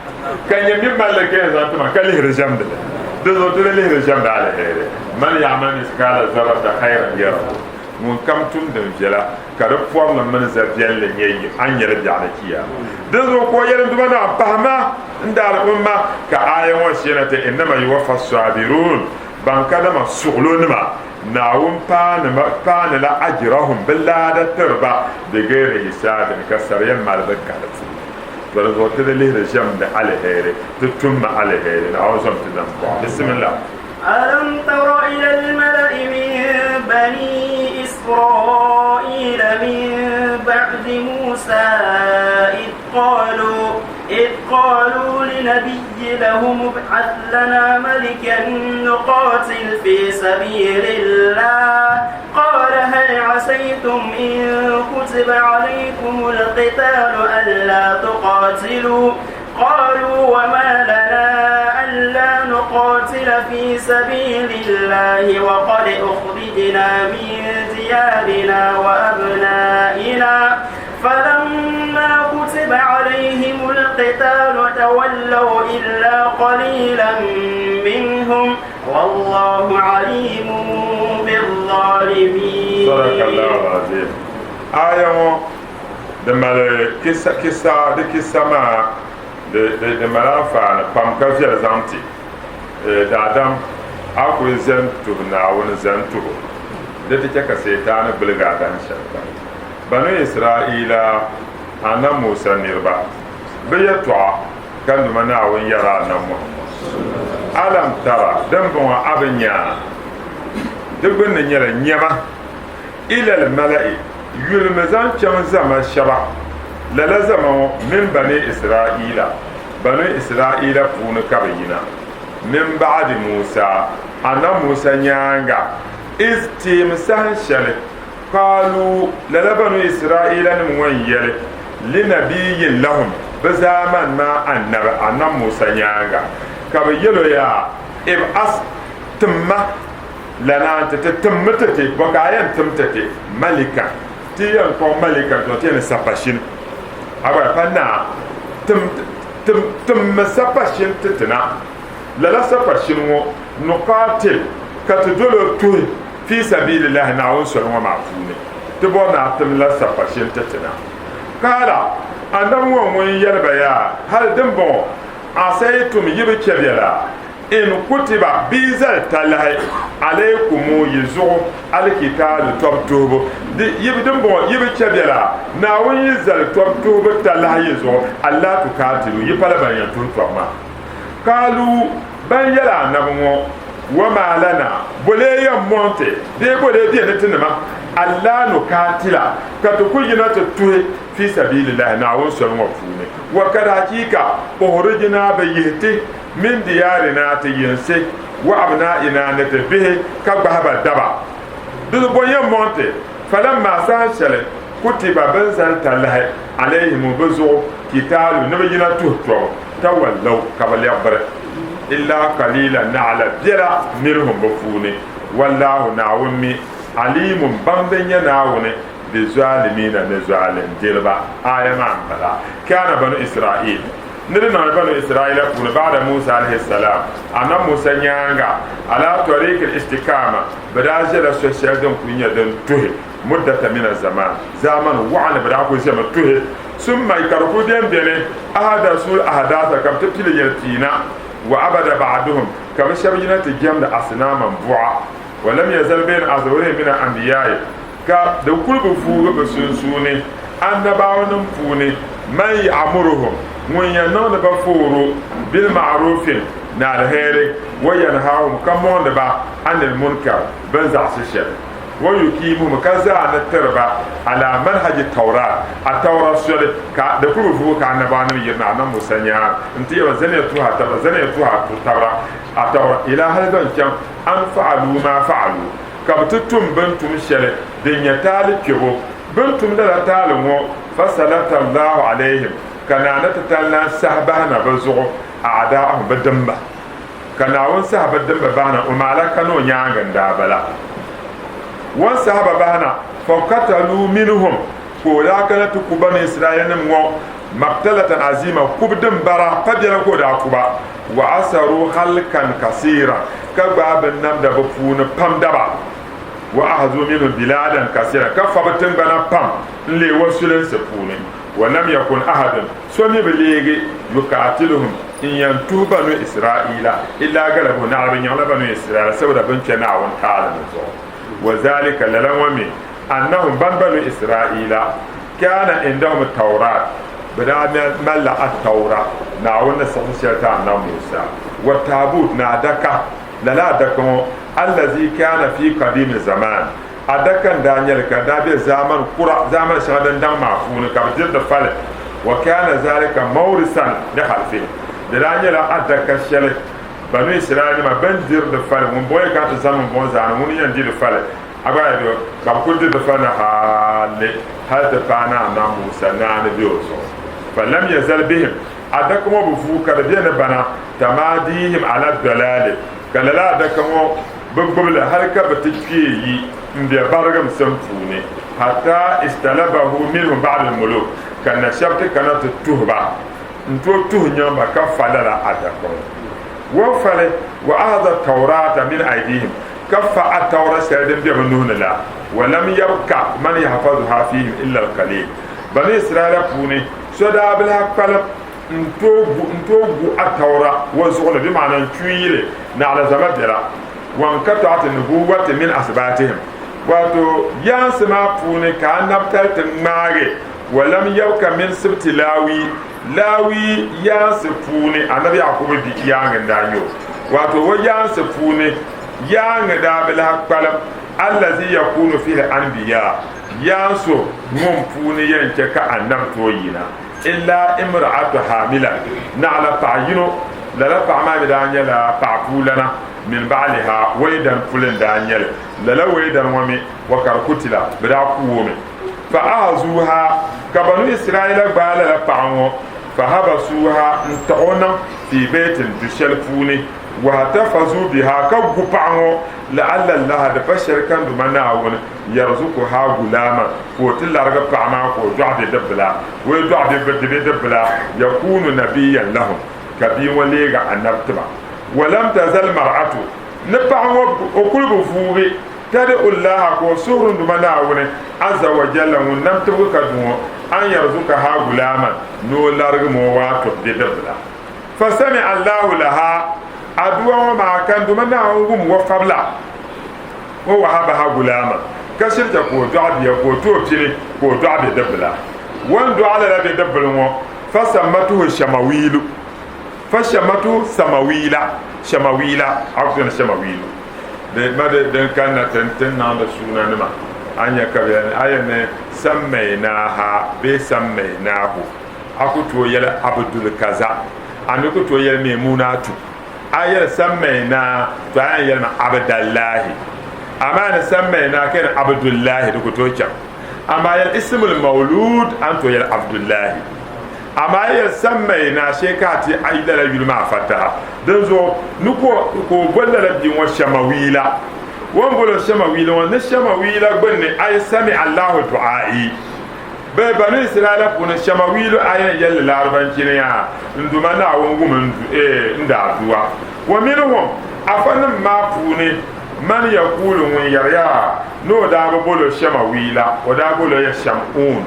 Ka nyɛ mi mali ka yɛn zaŋ ti ma ka lihiri ʒɛmdi li. Di zuɣu ti di lihiri ʒɛmdi aliheri. Man ya'mal mithqala zarrata khayran yarahu. Ŋun kam tum din viɛla ka di pɔrili mini za viɛlli nyɛ yim, a ni nya li biɛɣuni Chiyaama. Di zuɣu ka o yɛli, N Duuma Naawuni, pahi ma n daaliumma. Ka aaya ŋɔ sheena ti, Innama yuwaffa as-sabiruun, ban ka dama suɣilonima, Naawuni paanila ajrahum, bɛ laada tiri ba, bigayri hisaabin, ka sariya malibu ka di puuni. To di zuɣu ti di lihiri ʒɛmdi aliheri, ti tummi aliheri, Naawuni zom ti nambɔɣu. Bisimillah. Alam tara ila al-mala'i min bani Israila min ba'di Musa idh qalu li nabiyyin lahum ib'ath lana malikan nuqatil fi sabilillah. قال هل عسيتم إن كتب عليكم القتال ألا تقاتلوا قالوا وما لنا ألا نقاتل لنقاتل في سبيل الله وقد أخرجنا من ديارنا وأبنائنا فلما كتب عليهم القتال تولوا إلا قليلا منهم والله عليم بالظالمين. صدق الله العظيم. Aya ŋɔ di mali kisa kisa di kisa maa di di di mali anfaani pam ka viɛli zaŋ ti daadam. A kuli zani tuhi Naawuni zani tuhi di ti chɛ ka Seetaani gbiligi a dan shɛli kam. Banu Israaila Annabi Musa niriba bɛ yɛtɔɣa ka numa Naawuni yɛri Annabi Muhammad, Alam tara, din bɔŋɔ a bi nya a? Di gbunni nyɛla nyama ilal mala'i yulimi zaŋ chaŋ zama shɛba, lala zama ŋɔ min Bani Israaila, Banu Israaila puuni ka bɛ yina, min ba'di Musa, Annabi Musa nyaaŋa, iz teemi saha shɛli Qaaluu, lala Banu Israaila nim ŋɔ n-yɛli, Linabiyyin lahum, bɛ zaamani maa annabi, Annabi Musa nyaaŋa, ka bɛ yɛl o yaa, Ib'as, tim ma, lanaa nti ti, timmi ti ti, bɔ ka a yɛn tim ti ti? Malikan, ti yɛn kɔŋ malikan, tɔ ti yɛn ni sapashini, a gba pa naa, tim, tim, timmi sapashini ti ti na. Lala sapashini ŋɔ, nuqaatil, ka ti dol o tuhi, Fii sabiilillahi, Naawuni soli ŋɔ maa puuni, ti bɔri ni a tim la sapashin ti ti na. Qaala, Annabi ŋɔ ŋun yɛli ba yaa, Hal dimbɔŋɔ, asaytum yi bi chɛ bɛla, in kutiba bɛ yi zali talahi, alaykumu yi zuɣu, alkitaalu tɔbu tuhibu, di, yi, dimbɔŋɔ yi bi chɛ bɛla, Naawuni yi zali tɔbu tuhibu talahi yi zuɣu, allaa tukaatilu, yi pala ban yɛn tuhi tɔbu maa. Qaaluu, Ban yɛli Annabi ŋɔ, Wa maa lana, bo lee yɛn mɔŋ ti, bee bo lee be ni tinima, allaa nukaatila, ka ti ku yina ti tuhi fi sabiilillahi, Naawuni soli ŋɔ puuni. Wa kad hakiika uhurijinaa bɛ yihi ti min diyaarinaa ti yinsi, wa abnaa'inaa ni ti bihi, ka gbahi ba daba. Di zuɣu bo n-yɛn mɔŋ ti? Falammaa saha shɛli kutiba bɛ ni zali talahi alayhimu bɛ zuɣu kitaalu ni bɛ yina tuhi tɔbu, tawallaw, ka bɛ lɛbi biri, illaa qaliilan, naɣila biɛla, minhum, bɛ puuni. Wallaahu, Naawuni mi, Aliimun, baŋdi n-nyɛ Naawuni, bizaalimiina, ni zualindiriba. Aaya maa m-bala. Kaana banu Israail, ni di niŋdi banu Israaila puuni, ba'da Musa alahi salaam, Annabi Musa nyaaŋa, alaa tariiqil istikaama, bɛ daa ʒɛla so shɛli din kuli nyɛ din tuhi, muddata mina zamaan, zaamani waɣinli bɛ daa kuli ʒɛmi tuhi. Summa ka di kuli bɛn beni, ahadasul ahadaasa, ka bɛ ti pili yɛli piina, wa abada ba'duhum, ka bɛ shɛba yina ti jɛmdi asinaman buɣa, wa lam yazal bayna azhurihim min al-anbiya'i, ka di kuli bi vuugi bɛ sunsuuni annabawanim puuni, man ya'muruhum, ŋun yɛn niŋdi ba fooro, bil ma'rufin, ni alheri, wa yanhahum, ka mɔŋdi ba, anil munkar, bɛ ni zaɣisi shɛli. Wa yukiimuhum, ka zaa ni tiri ba, alaa manhaji tawraat, Attaura soli, ka di kuli bi vuui ka annabawanim yirina Annabi Musa nyaaŋa nti yɛli ba, Zaniya tuhi Attaura, zaniya tuhi Attaura, Attaura, ilaa hali zaŋ chaŋ an fa'aluu maa fa'aluu, ka bɛ ti tum bɛ ni tum shɛli din nyɛ taali kpɛbu. Bɛ ni tum lala taali ŋɔ, fasalata Allahu alayhim, ka Naani titali lan sahi bahi na bɛ zuɣu, a'daa'ahum, bɛ dimba. Ka Naawuni sahi bɛ dimba bahi na, o maala ka ni o nyaaŋa n-daa bala. O ni sahi ba bahi na, fakataluu minhum, ka o daa kana ti ku Banu Israailnim ŋɔ maktalatan aziima, kubu din bara pa biɛla ka o daa ku ba, wa asaruu halkan kasiiran, ka gbaai binnamda bɛ puuni pam daba, wa ahazuu minhum bilaadan kasiiran, ka fa bɛ tiŋgbana pam n-leei wa sulinsi puuni, wa lam yakun ahadun, so mi bi leegi, yukaatiluhum, n-yɛn tuhi Banu Israaila, illaa galabuhu, naɣila bɛ nyaŋla Banu Israaila saboda bɛ ni kpe Naawuni taali ni zuɣu. Wa zalika, lala ŋɔ mi, annahum, ban Banu Israaila, kaana indahum at-Tawraat, bɛ daa malila At-Tawra, Naawuni ni siɣisi shɛli ti Annabi Musa, wa Taabuut, ni adaka, lala adaka ŋɔ, allazi kaana fi qadiimi zamaan, adaka n-daa nyɛ li ka di daa be zaamani kura, zaamani shɛŋa din daŋ maa puuni, ka bɛ diri di fali, wa kaana zalika mawrisan li khalfihim, di daa nyɛla adaka shɛli Banu Israailnima bɛn diri di fali, ŋun bɔŋɔ yi kana ti zani ŋun bɔŋɔ zaani, ŋuni yɛn di di fali, a gba yi ka bɛ kuli diri di fali na hali hali ti paai Naa Annabi Musa naani be o zuɣu. Fa lam yazal bihim, Adaka ŋɔ bi vuui ka di be ni bana, tamaadihim ala dalaali, ka lala adaka ŋɔ bi gbubi li hali ka bɛ ti kpee yi m-be barigimsim puuni, hatta istalabahu minhum ba'dul muluk, ka na shɛba ti kana ti tuhi ba n-tooi tuhi nyaŋ ba ka fa lala adaka ŋɔ. Wa fali wa ahaza tawrata min aydihim, ka fa ataura shɛli din be bɛ nuhi ni la, wa lam yabka man yahfazuha fihim illa al-qalil. Bani Israila puuni so daa bi lahi kpalim n-tooi gu ataura wa zuɣu ni, bɛ maana n-chuuyi li naɣila zama biɛla. Wa nkatɔati nubuwwati min asbaatihim, wato yaansi maa puuni ka anabitali ti ŋmaagi, wa lam yabka min sibti Laawi, Laawi yaansi puuni Anabi Yakubu bi yaaŋa n-daa nyɛ o, wato o yaansi puuni yaaŋa daa bi lahi kpalim, allazi yakunu fihi anbiya, yaan so ŋun puuni yɛn chɛ ka anabi tooi yina, illa imra'atu hamila, naɣila paɣ yino, lala paɣ maa mi daa nyɛla paɣapuulana, min ba'liha, wɛidan puli n-daa nyɛ li, lala wɛidan ŋɔ mi, wa kad kutila, bɛ daa ku o mi. Fa ahazuuha, ka Banu Israaila gbaai lala paɣa ŋɔ, fa habasuuha, n-taɣ o niŋ fi baitin, du shɛli puuni, wahtafazuu biha, ka gu paɣa ŋɔ, la'alla Allaha, di pa shɛli ka n Duuma Naawuni, yarzukuha gulaaman, ka o ti larigi paɣa maa ka o dɔɣi bidibbila, o yi dɔɣi bidibbila, yakunu nabiyyan lahum, ka bia ŋɔ leegi anabi ti ba. Walam tazal mar'atu, ni paɣa ŋɔ o kuli bi vuugi, tad'u Llaha, ka o suhiri n Duuma Naawuni, azza wa jalla, ŋun nam tibigi ka du ŋɔ, an yarzukaha gulaaman, ni o larigi ma o waato bidibbila. Fasami'a Allahu laha, aduwa ŋɔ maa ka n Duuma Naawuni wum o fabila, wa wahabaha gulaama, ka shiri chɛ ka o dɔɣi bia, ka o ti o pini ka o dɔɣi bidibbila. O ni dɔɣi lala bidibbili ŋɔ, fasammatuhu Shamawiilu, fashammatuhu Samawiila, Shamawiila, a ku tooni Shamawiilu. Di ma di din kanna ti ti niŋdi suunanima, a nya ka bɛ yɛli ni a yɛli ni sammaynaaha bee sammaynaahu, a ku tooi yɛli Abdul kaza, a mi ku tooi yɛli Maimunatu. A yɛli sammaynaa, to a yɛn yɛlimi Abdallahi. Amaa ni sammaynaa ka yɛli Abdullahi di ku tooi chaŋ. Amaa yɛli ismul mawlud a ni tooi yɛli Abdullahi. Amaa a yɛli sammaynaa shee ka a ti a yi lala yuli maa fataha. Dinzuɣu ni ka o boli lala bia ŋɔ Shamawiila. O ni boli o Shamawiila ŋɔ ni Shamawiila gbunni ay sami Allahu du'aa'i. Bɛ Banu Israila puuni Shamawiilu a yɛn yɛli Laribanchini yaa, N Duuma Naawuni wum n daadua. Wa minhum, afanim maa puuni, man yakuulu ŋun yɛri yaa ni o daa bi boli o Shamawiila, o daa boli o ya Shamuun.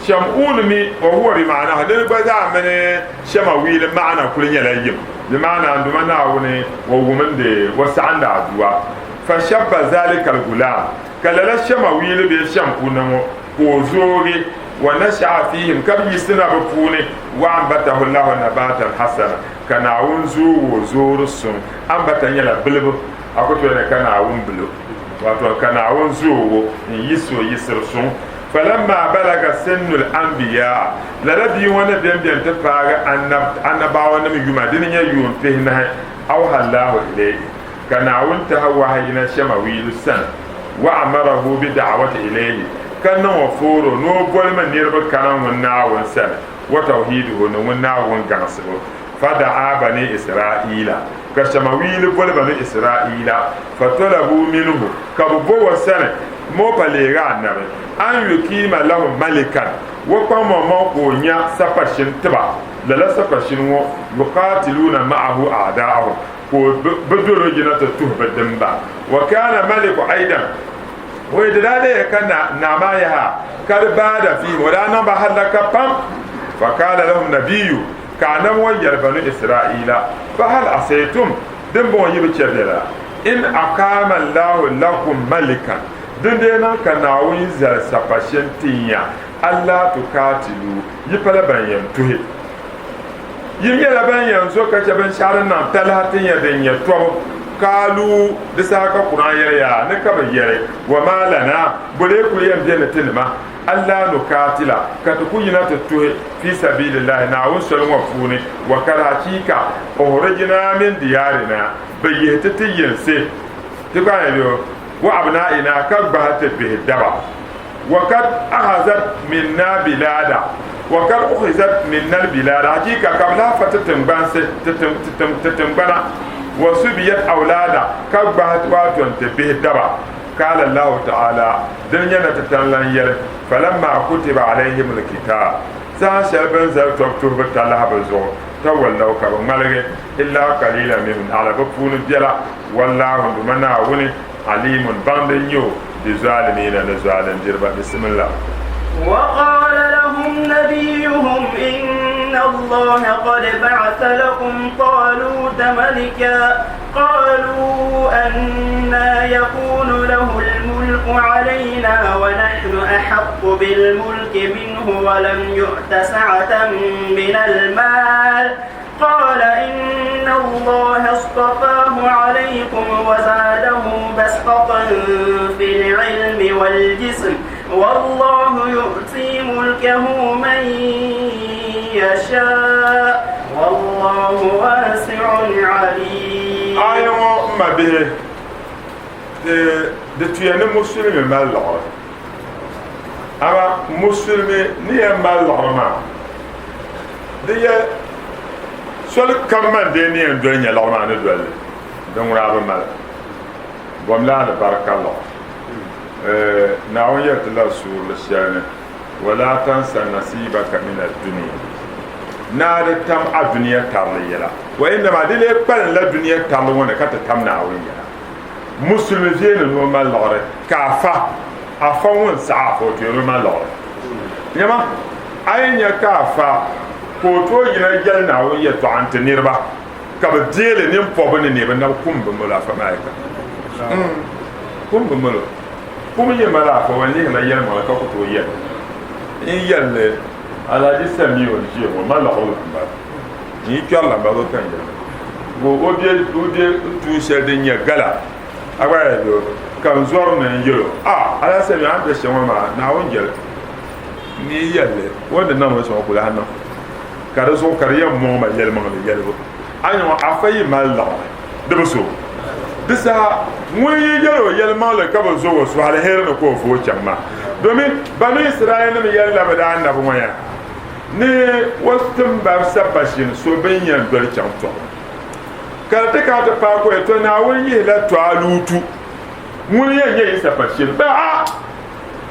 Shamuun mi, wa huwa bi ma'anahu, dini gba zaa mini Shamawiili ma'ana kuli nyɛla yim, di ma'ana n Duuma Naawuni o wum n-deei o saɣim daadua. Fa shabba zalika al-gulaam, Ka lala Shɛmawiili bee Shɛmkuna ŋɔ ka o zoogi, wa nasha'a fiihim, ka bɛ yiɣisi na bɛ puuni, wa ambatahu Allahu nabaatan hasana, ka Naawuni zooi o zoori suŋ. Ambata nyɛla bilibu, a ku tooi ni ka Naawuni bilo, wato ka Naawuni zooi o n-yiɣisi o yiɣisiri suŋ. Falamma balaga sinnul anbiyaa, lala bia ŋɔ ni bɛn bɛn ti paagi anabaawanim yuma, dini nyɛ yuun pihinahi, awha Allahu ilayhi. Ka Naawuni tahi wahayi na Shɛmawiilu sani, wa amarahu bi da'wati ilayhi, ka niŋ o fooro ni o bolimi niriba kana ŋun Naawuni sani, wa tawhiiduhu, ni ŋun Naawuni gaŋsibu. Fada'a bani Israaila, ka Shɛmawiilu boli bani Israaila, fatalabu minhu, ka bɛ bo o sani, ma o pa leegi annabi, an yukiima lahum malikan, o kpaŋmaŋmaŋ ka o nya sapashini tiba, lala sapashini ŋɔ, yuqaatiluuna ma'ahu a'daa'ahum, ka o bi dol o jina ti tuhi bɛ dimba. Wa kaana maliku aidan, o yi di daa leei ka naa maa yaha ka di baada fihim, o daa niŋ ba hallaka pam. Fa kaala lahum nabiyu, ka anabi ŋɔ yɛli banu Israaila, Fa hal asaytum, dimbɔŋɔ yi bi chɛ bɛla, in aqaama Allahu lakum malikan, dindee niŋ ka Naawuni yi zali sapashin tin ya, allaa tukaatilu, yi pala ban yɛn tuhi. Yi nyɛla ban yɛn zo ka chɛ binshɛɣu din niŋ talahi tin ya din nyɛ tɔbu. Kaaluu, di saha ka Kur'an yɛli yaa ni ka bɛ yɛli, Wa maa lanaa, bɔ lee kuli yɛn be ni tinima, allaa nukaatila, ka ti ku yina ti tuhi, fii sabiilillahi, Naawuni soli ŋɔ puuni, wa kad hachiika uhrijnaa min diyaarinaa, bɛ yihi ti ti yinsi, ti gba yɛli o, wa abnaa'inaa, ka gbahi ti bihi daba. Wa kad ahazat minna bilaada. Wa kad ukhizat minna al-bilad, hakika ka bɛ lahi fa ti tiŋgbansi, ti tiŋgbana, wa subiyat awlada, ka gbahi waato n-ti bihi daba. Qaala Allahu ta'ala, dini nyɛ ni ti tani lan yɛli, Falamma kutiba alayhim al-kitab, saha shɛli bɛ ni zali tɔbu tuhibu talahi bɛ zuɣu, tawallaw, ka bɛ ŋmaligi, illa qalilan minhum, naɣila bɛ puuni biɛla, Wallahu, Duuma Naawuni, Aliimun, baŋdi n-nyɛ o, bizaalimiina, ni zualindiriba. Bisimillah. وقال لهم نبيهم إن الله قد بعث لكم طالوت ملكا قالوا أنا يكون له الملك علينا ونحن أحق بالملك منه ولم يؤت سعة من المال قال إن الله اصطفاه عليكم وزاده بسطة في العلم والجسم والله يؤتي ملكه من يشاء والله واسع عليم. Aaya ŋɔ m ma bihi, di tuya ni musulimi mali liɣiri. Amaa musulimi ni yɛn mali liɣiri maa, di yɛ soli kam man dee ni yɛn doli nya liɣiri maa ni doli li, din ŋuna a bi mali. Bom la alibarika liɣiri. Naawuni yɛli ti la suurili shɛli ni, Wala tansa nasibaka mina dunia, Naa di tam a dunia tarili yɛla, wa innama di lee kpalim la dunia tarili ŋɔ ni ka ti tam Naawuni yɛla. Musulimi viɛli ni o mali liɣiri ka a fa, a fa ŋun saɣi a fa o tooi ni o mali liɣiri. Nyama, a yi nya ka a fa ka o tooi yina yɛli Naawuni yɛtɔɣa n-ti niriba ka bɛ deei li nini pɔbbu ni neei bɛ nabi kum bi mali o afa maa yi ka. Kum bi mali o. Kum yi mali afa o ni lihirila yɛlimaŋli ka ku tooi yɛli. N yi yɛli li Alhaji Samiu n-ʒiya ŋɔ mali liɣiri la m-bala. N yi kpɛri la m-bala o ka n yɛli ka o be o be tuun shɛli din nyɛ gala a gba yɛli o ka n zɔri ni n yɛl o a Alhaji Samiu a ni be shɛm ŋɔ maa Naawuni jɛli n yi yɛli li o ni niŋ mi shɛm o ku lahi niŋ ka di zuɣu ka di yɛn mɔŋ ma yɛlimaŋli yɛlibu a ni ŋɔ afa yi mali liɣiri di bi so di saha ŋun yi yɛl o yɛlimaŋli ka bi zo o suhu aliheri ni ka o vooi chaŋ maa domin Banu Israelnim yɛlila bɛ daa nabi ŋɔ yaa ni o tim ba sapashin so bɛ ni yɛn doli chaŋ tɔbu. Ka di ti kana ti paai ka o yɛli, Tɔ Naawuni yihila Taaluutu ŋuni yɛn nyɛ yi sapashin. Bɛ a!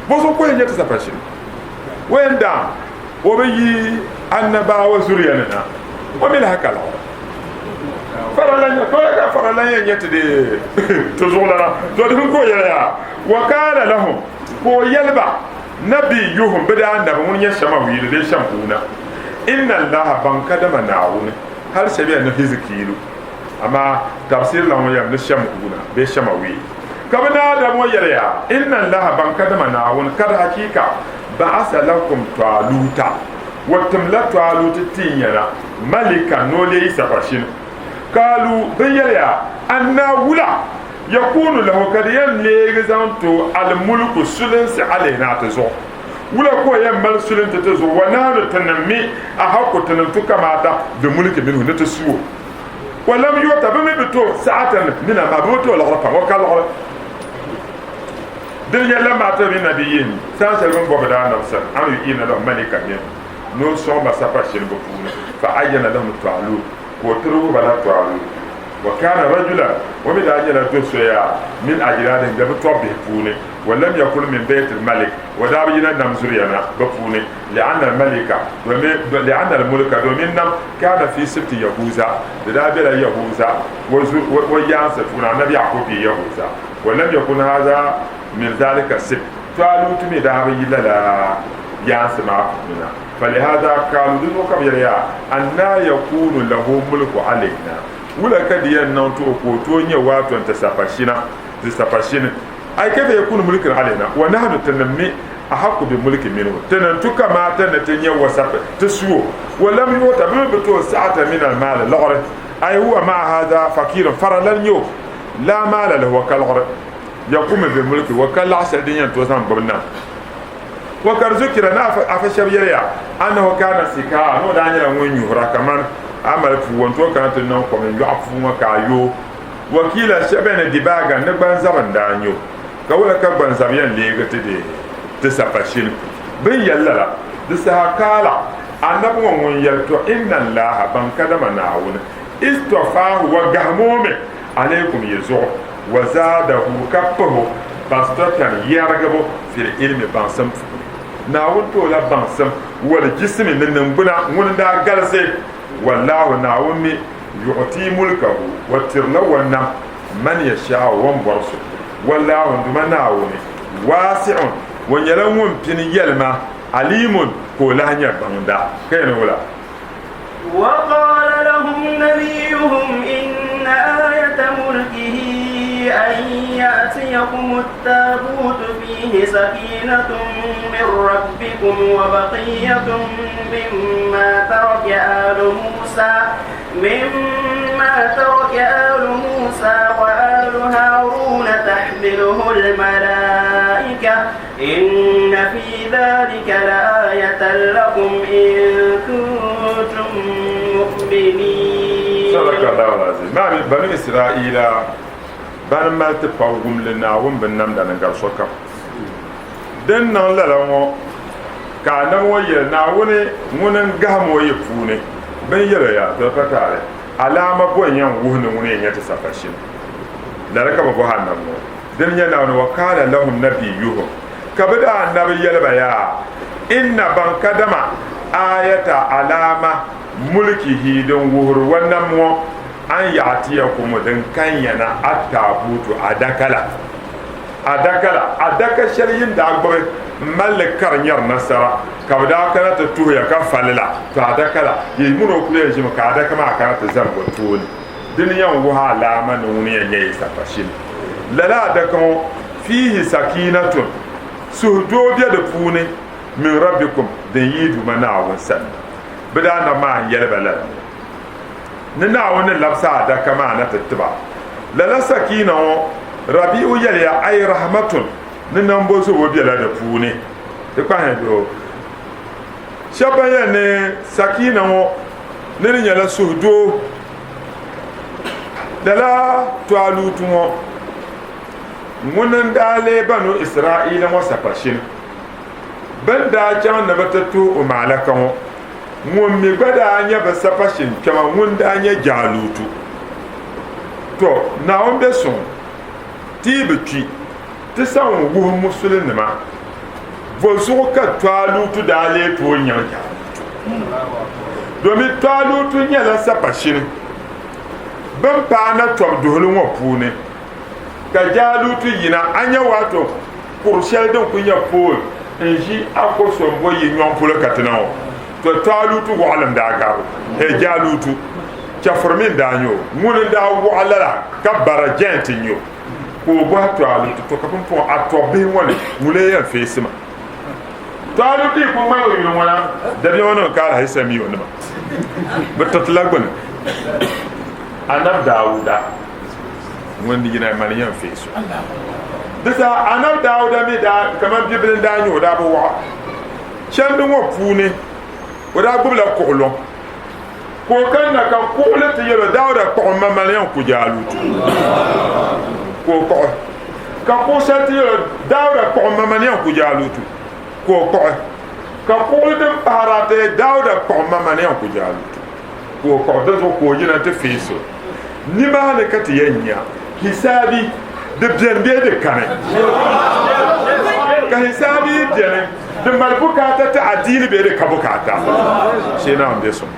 Bɔzuɣu ka o yɛn nyɛ ti sapashin? O yɛn daam o bi yi annabawa zuriya ni na, o mi lahi ka liɣiri. Faralana, faralana yɛn nyɛ ti dee ti zuɣulana. Tɔ di ka o yɛli yaa, wa kaana lahum, ka o yɛli ba, Nabiyuhum, bɛ daa nabi ŋun nyɛ Shamawiili bee Shamhuuna, Inna Allaha baŋ kadama Naawuni, hali shɛba yɛli ni Hizikiilu, amaa tabsir la ŋɔ yɛlimi ni Shamhuuna bee Shamawiil. Ka bɛ daa nabi ŋɔ yɛli ya, Inna Allaha baŋ kadama Naawuni, kad hakiika ba'asa lakum Taaluuta, o timla Taaluuti tin ya na, malika, ni o leei sapashini. Kaalu, bɛ yɛli ya, Anna wula? Yakunu lahu ka di yɛn leegi zaŋ ti o al-mulku sulinsi alayna ti zuɣu. Wula ka o yɛn mali sulinti ti zuɣu? Wa nahnu tinim mi ahaqqu tinim tu kamaata bi mulki minhu ni ti su o. Wa lam yu'ta bɛ mi bi ti o sa'atan min al-maal bɛ bi ti o liɣiri pam o ka liɣiri. Dini nyɛ lamma ata min nabiyyin saha shɛli bɛ ni bɔbi daa nabi sani an yu'ina lahum malikan minhum ni o sɔŋ ba sapashini bɛ puuni fa ayyana lahum Taalut ka o tirigi ba la Taalut. Wa kaana rajulan, o mi daa nyɛla do so yaa, min ajdaadihim, bɛ bɛ tɔbbihi puuni, wa lam yakun min bayt al-malik, o daa bi yina nam zuriya na bɛ puuni, li'anna al-malika, domin, li'anna al-mulka, domin nam, kaana fi sibti Yahuza, di daa bela Yahuza o zu, o yaansi puuni, Anabi Yaqub bia Yahuza, wa lam yakun haza min zalika sibt, Taalut mi daa bi yi lala yaansi maa puuni na, falihaza kaalu, di zuɣu ka bɛ yɛli yaa, anna yakunu lahu mulku alayna. Wula ka di yɛn niŋ ti o ka o tooi nyɛ waato n-ti sapashina, ti sapashini? Ay kayfa yakunu mulkin alayna wa nahnu tinim mi ahaqqu bi mulki minhu, ti ni tu kamaata ni ti nyɛ wasapi ti su o, wa lam yu'ta bɛ mi bi ti o sa'ata min al-maali liɣiri, ay huwa ma'a hadha fakirun faralan nyɛ o, la maala lahu wa ka liɣiri, yaqumu bi mulki wa ka laɣ shɛli din yɛn tooi zaŋ gbubi nam. Wa kad zukira ni afa shɛba yɛliya annahu kaana sikaa ni o daa nyɛla ŋun nyuhira kaman a mali puu n tooi kana ti niŋ kom n yɔɣi puu ŋɔ ka a yooi. Wakiila shɛba ni dibaaga ni gbanzab n daa nyɛ o, ka wula ka gbanzab yɛn leegi ti di ti sapashini? Bɛ ni yɛli lala Di saha kaala, Anabi ŋɔ ŋun yɛli, Tɔ! Inna Allaaha, ban kadama Naawuni, istɔfaahu wa gahim o mi alaykum yi zuɣu, wa zaadahu ka pahi o bastatan yɛrigibu fil ilmi baŋsim puuni. Naawuni ti o la baŋsim, wal jismi ni niŋgbuna ŋuni n-daa galisi. Wallaahu, Naawuni mi, yuɣtii mulkahu, o tirila o nam man yashaau o ni bɔri so. Wallaahu, n Duuma Naawuni, waasi'un, o nyɛla ŋun pini yɛlima, aliimun, ka o lahi nyɛ baŋda. Ka yɛn wula? وقال لهم نبيهم إن آية ملكه أن يأتيكم التابوت فيه سكينة من ربكم وبقية مما ترك آل موسى مما ترك آل موسى وآل هارون تحمله الملائكة إن في ذلك لآية لكم إن كنتم مؤمنين. صدق الله العظيم. Maa mi Banu Israaila ban mali ti pa wumli Naawuni bin namda ni gari sokam. Din niŋ lala ŋɔ ka anabi ŋɔ yɛli, Naawuni ŋuni n-gahim o yi puuni bɛ ni yɛl o ya, Doli pa taali, alaama bɔ n-yɛn wuhi ni ŋuni yɛn nyɛ ti sapashini? Lala ka bɛ bɔhi anabi ŋɔ. Dini nyɛ Naawuni, wa kaala lahum nabiyuhum, ka bɛ daa anabi yɛli ba yaa, Inna ban kadama aayata alaama mulkihi din wuhiri wa nam ŋɔ, an ya'tiyakum din kan ya na at-taabutu adaka la, adaka la, adaka shɛli yin daa gbubi m-mali li kari nyari nasara, ka bɛ daa kana ti tuhi ya ka fa li la, to adaka la, yi mini o kuli yɛn ʒimi ka adaka maa kana ti zani o tooni. Dini yɛn wuhi alaama ni ŋuni yɛn nyɛ yi sapashini. Lala adaka ŋɔ, fiihi sakiinatun, suhudoo be di puuni, min Rabbikum, din yi yi Duuma Naawuni sani na. Bɛ daa nabi maa n-yɛli ba lala ŋɔ, ni Naawuni ni labisi adaka maa na ti ti ba. Lala sakiina ŋɔ, Rabi'u yɛliya, ay rahmatun, ni nambozobo bela di puuni. Di kpahiya doo. Shɛba ban yɛli ni sakiina ŋɔ ni di nyɛla suhudoo. Lala Taaluutu ŋɔ ŋuni n-daa lee Banu Israaila ŋɔ sapashini. Bɛ ni daa chaŋ ni bɛ ti tuhi o maalaka ŋɔ, ŋun mi gba daa nyɛ bɛ sapashin kpɛma ŋun daa nyɛ Jaaluutu. Tɔ! Naawuni be suŋ, ti yi bi kpi, ti saŋ n-wuhi Musulinima bɔzuɣu ka Taaluutu daa lee tooi nyaŋ Jaaluutu. Domin Taaluutu nyɛla sapashini bɛ ni paai na tɔbu duhili ŋɔ puuni, ka Jaaluutu yina, a nya waato kur shɛli din kuli nyɛ pool n-ʒi a ko so m-bo yi nyɔŋ polo ka ti na ŋɔ, tɔ Taaluutu wɔɣilim daa gari o. Hee Jaaluutu, chɛfuri mi n-daa nyɛ o. Ŋuni n-daa wɔɣi lala ka bara giant n-nyɛ o. Ka o bɔhi Taaluutu, Tɔ ka pumpɔŋɔ a tɔbbihi ŋɔ ni ŋun lee yɛn feesi ma? Taaluutu yi kuli ŋmaligi yuli ŋɔ na, dabiɛm ŋɔ ni ka alahisam mi o nima. Bɛ tiritila gbuni. Anabi Daawuda ŋun yina mani yɛn feesi o. Di saha Anabi Daawuda mi daa kaman bibili n-daa nyɛ o daa bi wɔɣa. Chandi ŋɔ puuni o daa gbubila kuɣuluŋ. Ka o kanna ka kuɣili ti yɛl o, Dauda, kpuɣim ma mali yɛn ku Jaalutu. Ka o kpuɣi. Ka kuɣ shɛli ti yɛl o, Dauda, kpuɣim ma mali yɛn ku Jaalutu. Ka o kpuɣi. Ka kuɣili din pahiri ata yɛli, Dauda, kpuɣim ma mali yɛn ku Jaalutu. Ka o kpuɣi. Dinzuɣu ka o yina nti feesi o. Nimaani ka ti yɛn nya hisaabi, di beni bee di kani? Ka hisaabi yi beni, di mali bukaata ti adiini bee di ka bukaata? Shee Naawuni be suŋ.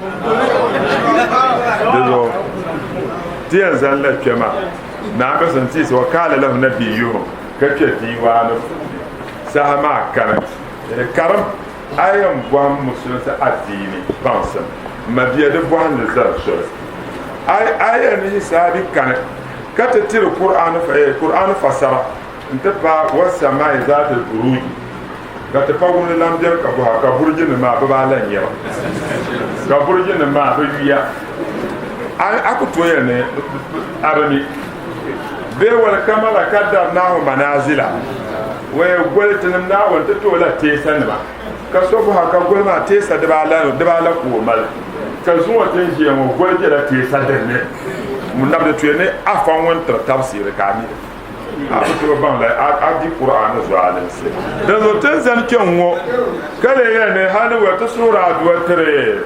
Di zuɣu ti yɛn zaŋ la kpɛ maa Naa be suŋ ti wa kaala lahu nabiyuhum ka kpɛ diiwaani puuni saha maa kani karim a yɛn bɔhim musulinsi adiini baŋsim mabia di bɔhim li zali soli a yɛn hisaabi kani ka ti tiri Kur'aani fasara n-ti paai wassamaa'i zaatil buruuji ka ti pa wumli lan beni ka bɔha ka burujinim maa bɛ baa lan nyɛ ba ka burujinim maa bɛ yuya a ku tooi yɛli ni a bi mi bee wal kamara kaddarnaahu manaazila wee goli tinim Naawuni ti tooi la teesanima ka so bɔha ka goli maa teesa dibaala ka o mali ka zuŋɔ ti ni ʒiya ŋɔ goli bela teesa dinni nabi di tuya ni afa ŋun tiri tabisiiri ka a mi li. A bi tooi baŋ la a di Qur'ani zualinsi. Dinzuɣu ti ni zani kpɛŋ ŋɔ ka lee yɛli ni hali ni ti suhiri aduwa tiri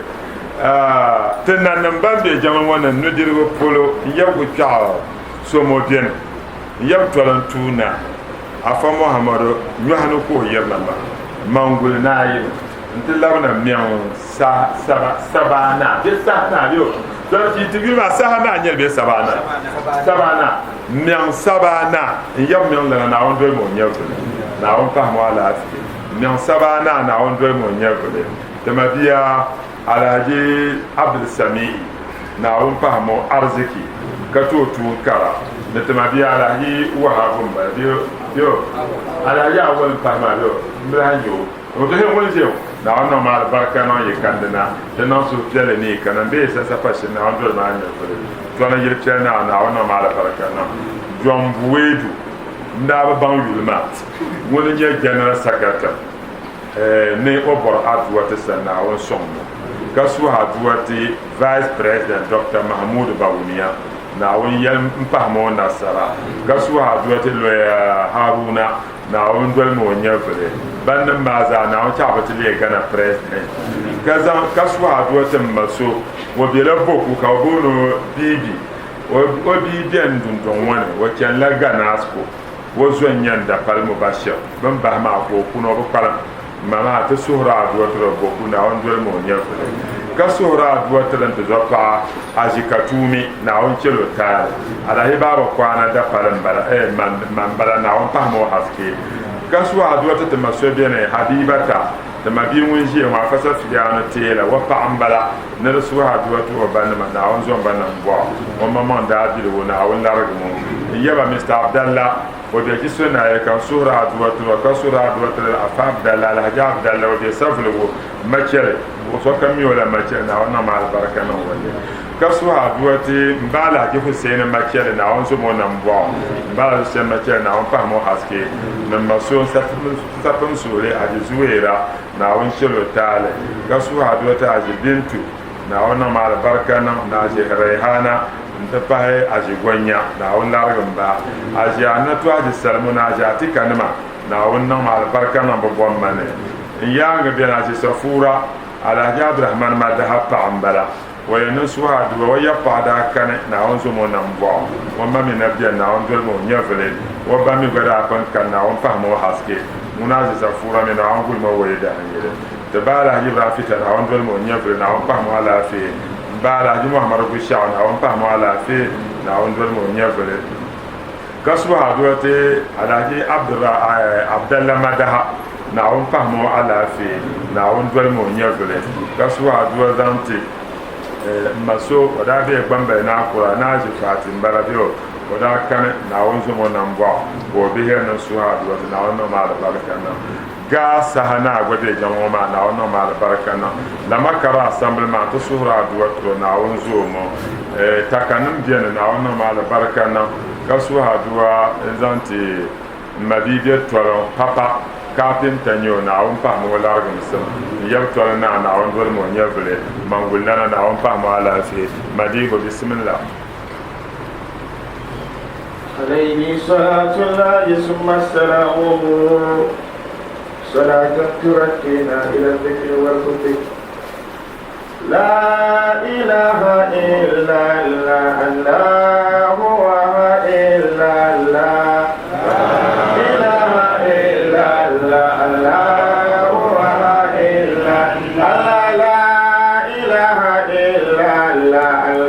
ti nanim ban be jiŋli ŋɔ ni nudirigu polo n-yɛbigu kpɛɣu so mo beni n-yɛbi toli n-tuui na Afa Mohamadu nyɔhi ni ka o yirina maa Manguli Naayili nti labina mɛŋ sabaana bɛ saha naa bɛ dɔn yi ti yuli maa saha naa nyɛli bɛ sabaana sabaana mɛŋ sabaana n yɛbi mɛŋ lana Naawuni doli ma o nyɛvuli Naawuni pahimi o alaafee mɛŋ sabaana Naawuni doli ma o nyɛvuli ti mabia Alhaji Abdul Samii Naawuni pahimi o ariziki ka ti o tuun kara ni ti mabia Alhaji Wahabu m bala bɛ Alhaji Awal m pahi maa bɛ m bi lahi nya o. O bihi ŋun ʒe o, Naawuni niŋ ma alibarika niŋ yi kandi na, di niŋ suhupiɛlli ni yi kana m-be yi sasafa shili Naawuni doli maa nyɛvili. Tɔni yili piɛli naa, Naawuni niŋ ma alibarika niŋ. John Buwedu, n daa bi baŋ yuli maa, ŋuni n-nyɛ General Secretary ni o bɔri aduwa ti sa Naawuni sɔŋ mo, ka suhi aduwa ti Vice President Doctor Mahmood Bawumia, Naawuni yɛli m-pahimi o nasara, ka suhi aduwa ti Lawyer Haruna Naawuni doli mi o nyɛvili. Bannim maa zaa Naawuni chaɣ bi ti leei Ghana President. Ka zaŋ ka suhi aduwa ti m ma so, o bela Boku ka bɛ booni o Bibi. O bia beni dundɔŋ ŋɔ ni, o chanila Ghanasco. O zo n-nyɛ n dapali Mubashir. Bɛ ni bahi maa ka o kuni o bi kpalim. M ma maa ti suhiri aduwa tiri o Boku Naawuni doli mi o nyɛvili. Ka suhiri aduwa tiri n tizɔpaɣa Azikatuumi, Naawuni chɛl o taali. Alahi baaba kwana dapali m-bala, eh, man, man bala, Naawuni pahimi o haske. Ka suhi aduwa ti ti ma so beni, Habibata, ti ma bia ŋun ʒiya ŋɔ, Afa Safiyanu Teela, o paɣa m-bala, ni di suhi aduwa ti o banima, Naawuni zom ba nambɔɣu, o maŋmaŋ daabiligu, Naawuni larigim o. N yaba Mister Abdallah, O be Jiso Naayili ka n suhiri aduwa tiri o, ka suhiri aduwa tiri Afa Abdallah, Alhaji Abdallah, o be Savelugu, Machɛli, sokam mi o la Machɛli, Naawuni niŋmi alibarika niŋ o ni. Ka suhi aduwa ti m ba Alhaji Hussein Machɛli, Naawuni zom o nambɔɣu, m ba Alhaji Hussein Machɛli, Naawuni pahimi o haske, ni m ma so n sapim suhili Haji Zuweera, Naawuni chɛl o taali. Ka suhi aduwa ti Haji Bintu, Naawuni niŋmi alibarika niŋ ni Haji Raihana n-ti pahi Haji Gonya, Naawuni larigim ba. Haji Anatu, Haji Salimu ni Haji Atika nima, Naawuni niŋmi alibarika niŋ bɛ bomma ni. N yaaŋa beni Haji Safuura, Alhaji Abdurahman Madaha paɣa m-bala. O yɛn niŋ suhi aduwa, o yab paɣa daa kani, Naawuni zom o nambɔɣu. O ma mi na beni, Naawuni dolimi o nyɛvili. O ba mi gba daa pun kani, Naawuni pahimi o haske. Ŋuna Haji Safuura mi, Naawuni gulimi o wayidahanyili. Ti ba Alhaji Ibrahim Fita, Naawuni dolimi o nyɛvili, Naawuni pahimi o alaafee. M ba Alhaji Muhammadu Gushiɛɣu, Naawuni pahimi o alaafee, Naawuni dolimi o nyɛvili. Ka suhi aduwa ti Alhaji Abdalla Madaha, Naawuni pahimi o alaafee, Naawuni dolimi o nyɛvili. Ka suhi aduwa zaŋ ti m ma so, o daa be Gbambali Naa Kura, Naa Ʒifaati m-bala be o, o daa kani, Naawuni zom o nambɔɣu ka o bihi niŋ suhi aduwa ti Naawuni niŋmi alibarika niŋ. Gaa saha ni a gba be jɛma ŋɔ maa, Naawuni niŋmi alibarika niŋ. Lamakara asambili maa ti suhiri aduwa tiri o, Naawuni zooi mo. Takanim beni, Naawuni niŋmi alibarika niŋ. Ka suhi aduwa n-zaŋ ti m mabia be Toliŋ, Papa, kaapinta n-nyɛ o, Naawuni pahimi o larigimsim. N yab Toliŋ naa, Naawuni dolimi o nyɛvili. Mangulilana, Naawuni pahimi o alaafee. Madiiho, bisimillah. عليه صلاة الله ثم السلام صلاة تركينا إلى الذكر والحب لا إله إلا الله الله إلا الله لا إله إلا الله الله إلا الله لا إله إلا الله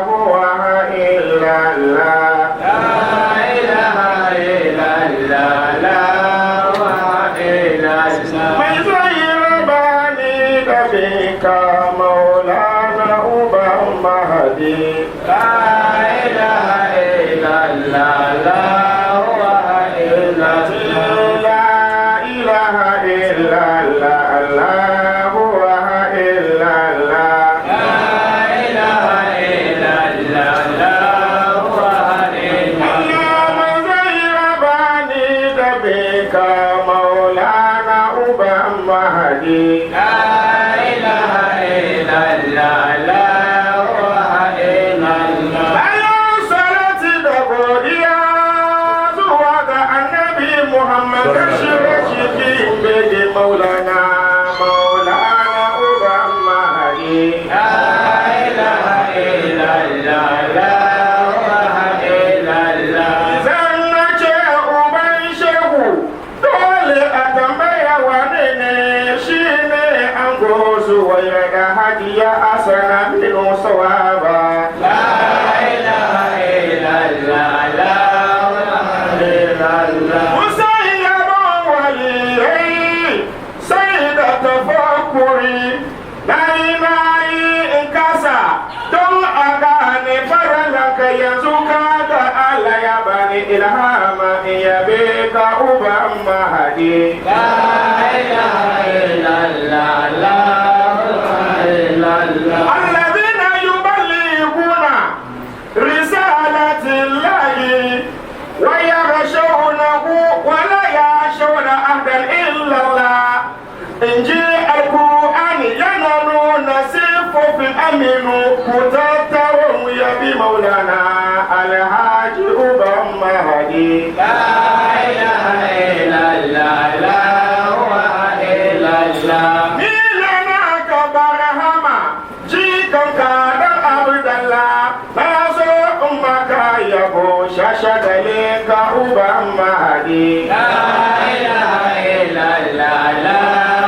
الله إلا الله لا إله إلا الله لا إلا الله من زير بني نبيك مولانا أبا مهدي لا إله إلا الله لا إلا الله لا إله إلا الله الله إلا الله لا إله إلا الله لا إلا من زير بني نبيك مولانا أبا مهدي لا إله إلا الله لا إلا الله. Bayan salati da godiya zuwa Ka shiga cikin bege Maulana, Maulana Uban Mahadi. La ilaha illallah, la ilaha illallah. Zan na ce uban shehu, dole a tambaya wane ne shi ne ango Zuwaira da Hajiya Asana Minu Sawaba. La ilaha illallah, la ilaha illallah. Musa yabon waliyai sai da tafakkuri na yi na yi in kasa don a gane faralanka yanzu kaga Allah ya bani ilhama in yabe ka uban Mahadi. La ilaha illallah, la ilaha illallah. الذين يبلغون رسالة الله ويخشونه ولا يخشون أحدا إلا الله in ji Alkur'ani yana nuna siffofin Aminu ku tattaro mu yabi Maulana Alhaji Uban Mahadi. La ilaha illallah, la ilaha illallah. Ni na ka barhama jikan ka dan Abdallah na zo in maka yabo shashagalin ka Uban Mahadi. La ilaha illallah, la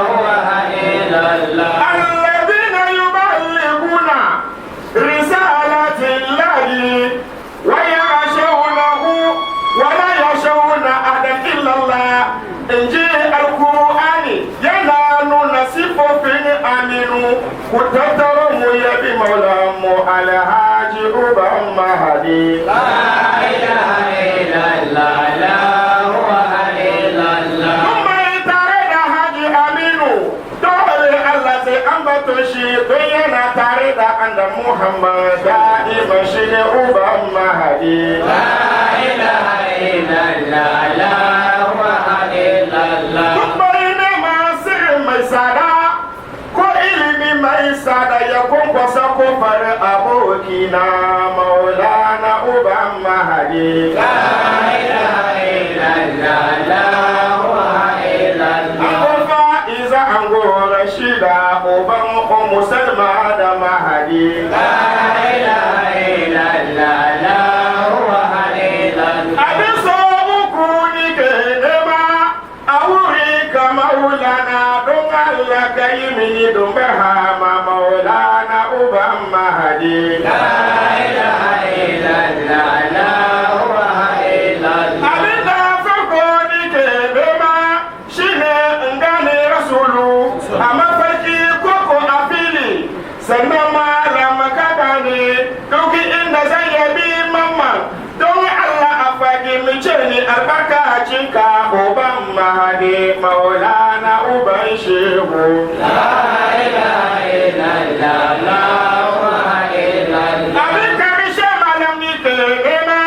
ilaha illallah. الذين يبلغون رسالة الله ويخشونه ولا يخشون أحدا إلا الله in ji Alkur'ani yana nuna sifofin Aminu ku tattaro mu yabi Maulanmu Alhaji Uban Mahadi. La ilaha illallah, la ilaha illallah. Mai tare da Haji Aminu dole Allah sai an bato shi don yana tare da annabi Muhammad da'iman shi ne Uban Mahadi. La ilaha illallah, la ilaha illallah. Mai neman sirri mai tsada ko ilimi mai tsada ya kwankwasa kofar abokina Maulana Uban Mahadi. La ilaha illallah, la ilaha illallah. Ango Fa'iza, ango Rashida, uban Ummu Salma da Mahadi. La ilaha illallah, la ilaha illallah. Abin so uku ni ke nema a wuri ka Maulana don Allah ka yi mini don bahama Maulana Uban Mahadi. La ilaha illallah, la ilaha illallah. Abin da farko ni ke nema shine in gane Rasulu a mafarki koko a fili sannan malam ka gane duk inda zan yabi mamman don Allah a fahimce ni albarkacinka Uban Mahadi Maulana Uban Shehu. La ilaha illallah, la ilaha illallah. Abin karshe malam ni ke nema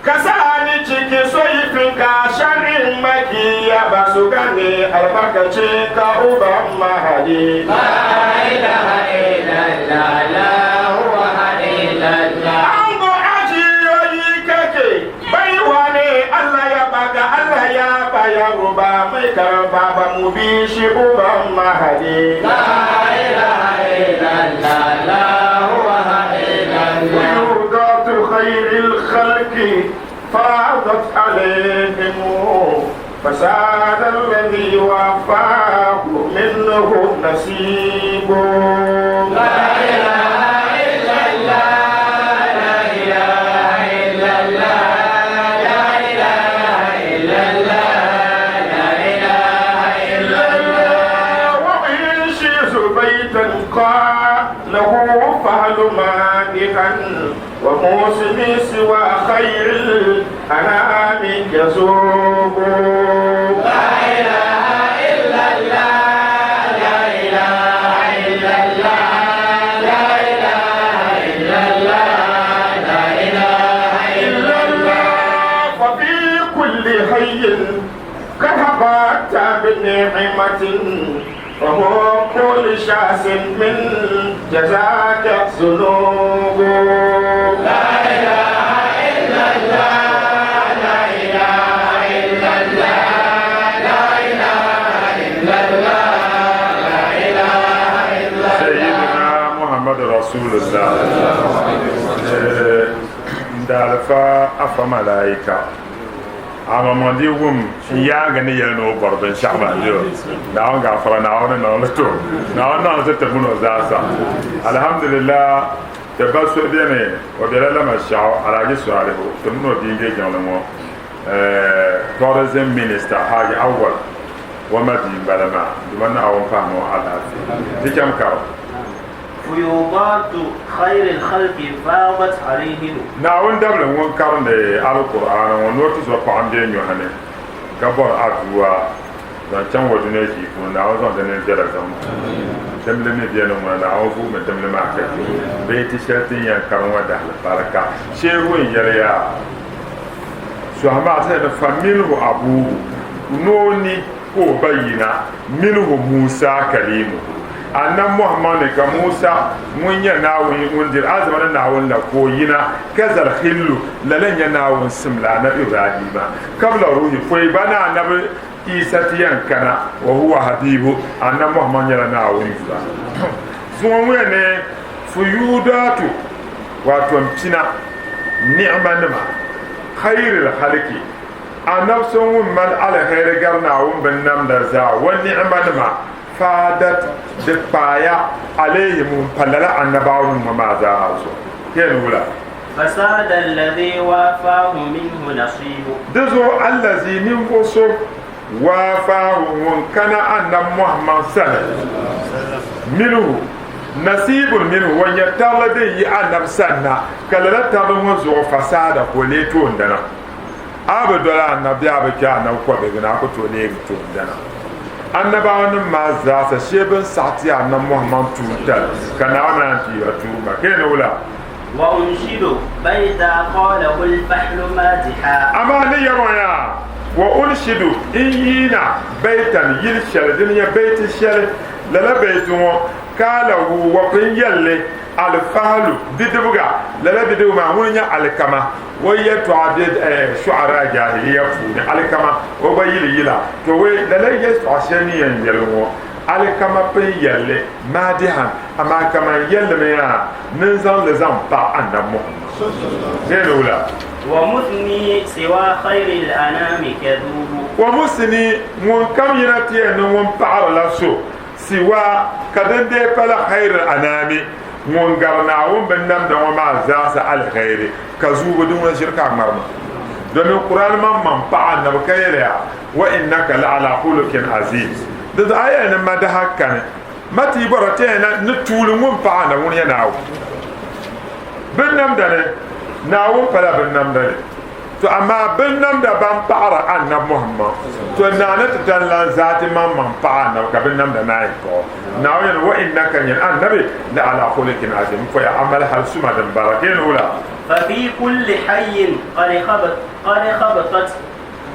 ka sa ni cikin soyifinka sharrin makiya ba su gane albarkacin ka Uban Mahadi. La ilaha illallah, la ilaha illallah. Ango ajiyoyi kake baiwa ne Allah ya baka Allah ya baya ba mai karba ba mu bi shi Uban Mahadi. La ilaha illallah, la ilaha illallah. فيوضات خير الخلق فاضت عليهم فساد الذي وفاه منه نصيب. لا إله إلا الله، لا إله إلا الله، لا إله إلا الله، لا إله إلا الله. وإن بيتا قال له فهل مادحا وموسم سوى خير الأنام يزوب. لا إله إلا الله، لا إله إلا الله، لا إله إلا الله، لا إله إلا الله. ففي كل حي كهبت بنعمة وهو كل شخص من جزاك ذنوب. لا إله إلا الله، لا إله إلا الله، Rasulullah. N daalifa afa malaika. Amaŋmaŋ di wum n yaangi ni yɛli ni o bɔri binshɛɣu maa yo. Naawuni gaafara Naawuni niŋ li to. Naawuni niŋ li ti ti min o zaasa. Alhamdulillah ti ba so beni o bela Lamashɛɣu Alhaji Salihu ti min o bia m-be jiŋli ŋɔ Tourism Minister Haji Awal o ma bia m-bala maa duma Naawuni pahimi o alaafee. Ti cham karim. Fuyudaatu khayril khalqi faadat alayhim. Naawuni dabili ŋun karindi Alkur'aani ŋɔ ni o ti zo paɣa m-be nyɔhi ni ka bɔri aduwa zaŋ chaŋ o dunia ʒii puuni, Naawuni zaŋ di nini viɛla zaŋ ti o. Dimli mi beni ŋuna, Naawuni vuhimi dimli maa ka chɛ o. Bee ti shɛli ti ni yɛn karim ŋɔ dahili barika. Sheehu n-yɛli ya, Sɔhi maa ti ni fa minhu abuuhu, ni o ni ka o ba yina, minhu Musa kalimuhu. Annabi Muhammad ni ka Musa ŋun nyɛ Naawuni ŋun diri alizama ni Naawuni la ka o yina, kazal khillu, lala n-nyɛ Naawuni simla Annabi Ibrahima kabla ruhi, pɔi gba ni Annabi Isa ti yɛn kana, wa huwa habibu, Annabi Muhammad nyɛla Naawuni yula. Zuŋɔ ŋɔ ni fuyuudatu, wato m pina, ni'manima, khayril khaliki, Annabi so ŋun mali aliheri gari Naawuni binnamda zaa, o ni'manima, faadat, di kpaaya, alayhim, m-pa lala annabawanima ŋɔ maa zaa zuɣu. Keen wula? Fasada alladhi waafaahu minhu nasiibu. Di zuɣu allazi, ninvuɣ so, waafaahu, ŋun kana Annabi Muhammad sani, minhu, nasiibun minhu, o nya tarili din yi Annabi sani na, ka lala tarili ŋɔ zuɣu fasada, ka o leei toondana. A bi doli Annabi bee a bi kpe Annabi kɔbigi ni, a ku tooi leegi toondana. Annabawanim maa zaasa shee bɛ ni saɣi ti Annabi Muhammad tuuntali, ka Naawuni naan ti ba tuumba. Ka yi ni wula? Wa unshidu bayta qalahu al-fahlu madiha. Amaa ni yɛri o yaa, Wa unshidu, n yiina, baytan, yili shɛli, dini nyɛ bayti shɛli, lala bayti ŋɔ, qalahu, wa pun yɛli li, al-fahlu, bidibiga, lala bidibiga maa ŋuni nyɛ alikama, o yɛltɔɣa be shu'ara jahiliya puuni, alikama, o gba yili yila, to wei lala yɛltɔɣa shɛli ni yɛn yɛli ŋɔ, alikama pun yɛli li, madihan, amaa kaman yɛlimi yaa ni n zaŋ li zaŋ paɣi Annabi Muhammad. Bee ni wula? Wa musni siwa khayril anami kadhubu. Wa musni, ŋun kam yina ti yɛn ni ŋun paɣirila so, siwa, ka din dee pala khayril anami, ŋun gari Naawuni binnamda ŋɔ maa zaasa alheri, ka zuubu din ŋuna ʒiri ka a ŋmari ma. Domin Kur'ani maŋmaŋ paɣi Annabi ka yɛliya, Wa innaka la'ala khuluqin azim. Di zuɣu a yɛli ni madaha kani, ma ti yi bɔra ti yɛn na ni tuuli ŋun paɣi Annabi ŋuni nyɛ Naawuni. Binnamda ni, Naawuni pala binnamda ni. To amaa binnamda ban paɣiri Annabi Muhammad, to naa ni ti tan lan zaati maŋmaŋ paɣi Annabi ka binnamda naai paɣ o. Naawuni yɛli, Wa innaka nyin Annabi la ala khuluqin azim, m poya a mali hal suma din bara. Ka yɛli wula? Fa fi kulli hayyin qad khabatat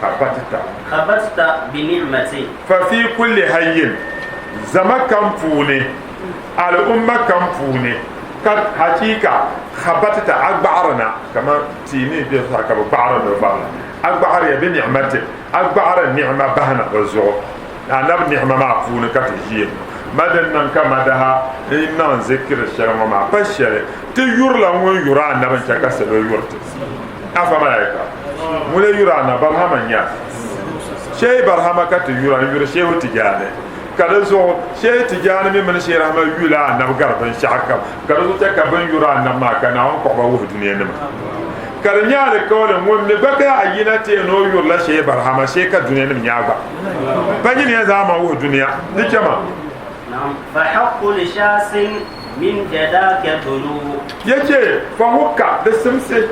Khabatta. Khabatta bi ni'matin. Fa fi kulli hayyin, zama kam puuni, al'umma kam puuni, kad hachiika khabatta a gbaɣiri na, kaman tia ni be zuɣusaa ka bɛ gbaɣiri ni bɛ la, a gbaɣiriya bi ni'matin, a gbaɣiri ni'ima bahina bɛ zuɣu. Anabi ni'ima maa puuni ka ti ʒiya ŋɔ. Ma din niŋ ka madaha n niŋ zikiri shɛli ŋɔ maa pa shɛli, ti yurila ŋun yuri anabi n-chɛ ka salo yuri ti. Afa malaika, ŋun lee yuri anabi Barhama n-nyɛ a? Shehi Barhama ka ti yura, n-yuri Shehu Tijani. Ka di zuɣu Shehi Tijani mi mini Shehi Rahama yula anabi gari binshɛɣu kam, ka di zuɣu chɛ ka bɛ ni yuri anabi maa ka Naawuni kpuɣi ba wuhi dunia nima. Ka di nyɛ alikauli ŋun mi gba ka a yina ti yɛn ni o yurila Shehi Barhama shee ka dunia nim nya a gba. Pa nyini yɛn zaŋ a maŋ wuhi dunia. Di chɛ ma. Naam, fa haqqu li shaasin min jadaka dunubu. Yace, fa hukka, di simsi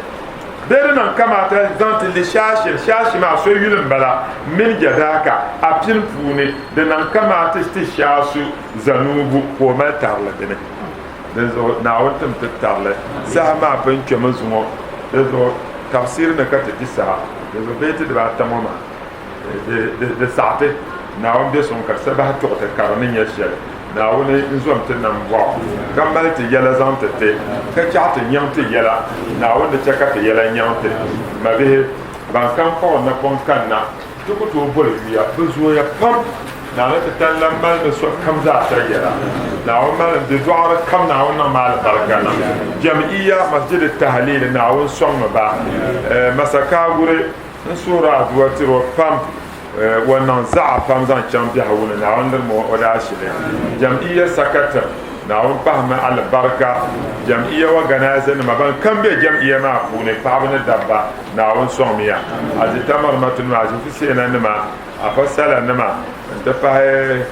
bee di niŋ kamaata zaŋ ti li shaashin, shaashi maa so yuli m-bala, min jadaka, a pini puuni, di niŋ kamaata ti shaasu zanubu ka o mali tarili dini. Dinzuɣu Naawuni tim ti tarili saha maa pun kpɛmi zuŋɔ, dinzuɣu tafsiri ni ka ti di saha, dinzuɣu bee ti dibaata ŋɔ maa di saɣiti Naawuni be suŋ ka di sa bahi tuɣi ti ka di ni nyɛ shɛli. Naawuni n-zom ti nambɔɣu ka mali ti yɛla zaŋ ti ti, ka chaɣ ti nyaŋ ti yɛla. Naawuni di chɛ ka ti yɛla nyaŋ ti. Mabihi, ban kam kpuɣi napɔŋ kanna, ti ku tooi boli yuya, bɛ zooya pam. Naawuni titali lan malimi sokam zaa sa yɛla. Naawuni malimi di dɔɣiri kam Naawuni niŋmi alibarika niŋ. Jam'iyya Masjid Tahlil Naawuni sɔŋmi ba. Masakaaguri n suhiri aduwa tiri o pam o niŋ zaɣa pam zaŋ chaŋ biɛhigu ni Naawuni lirimi o daashili. Jam'iyya Sakatim Naawuni pahimi alibarika. Jam'iyya waganaiza nima ban kam be jam'iyya maa puuni paɣaba ni dabba Naawuni sɔŋmiya. Azitamarimatunima Azifiseena nima Afa sala nima n-ti pahi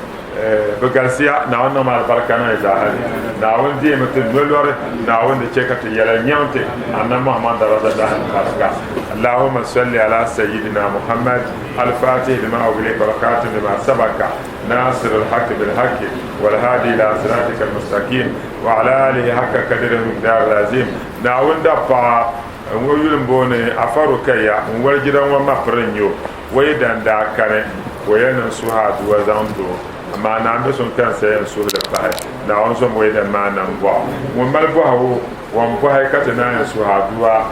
bɛ galisiya, Naawuni niŋmi alibarika niŋ yi zaa ha ni. Naawuni deemi ti nolɔri, Naawuni di chɛ ka ti yɛla nyaŋ ti Annabi Muhammad daraja dahin barika. Allahumma salli ala sayyidina Muhammad al-fatih lima ughliqa wal khatim lima sabaka nasir al-haqqi bil haqqi wal hadi ila siratika al-mustaqim wa ala alihi haqqa qadrihi wa miqdarihi al-azim. Naawuni dapaɣa ŋɔ yuli m-booni Afa Rukaya n-walijira ŋɔ mapiri n-nyɛ o. O yi dan daa kani, ka o yɛn niŋ suhi aduwa zaŋ ti o, amaa naa m-be suŋ ka n sa yɛn suhi li pahi. Naawuni zom o yi dan maa nambɔɣu. Ŋun mali bɔhigu, o ni bɔhi ka ti naan yɛn suhi aduwa.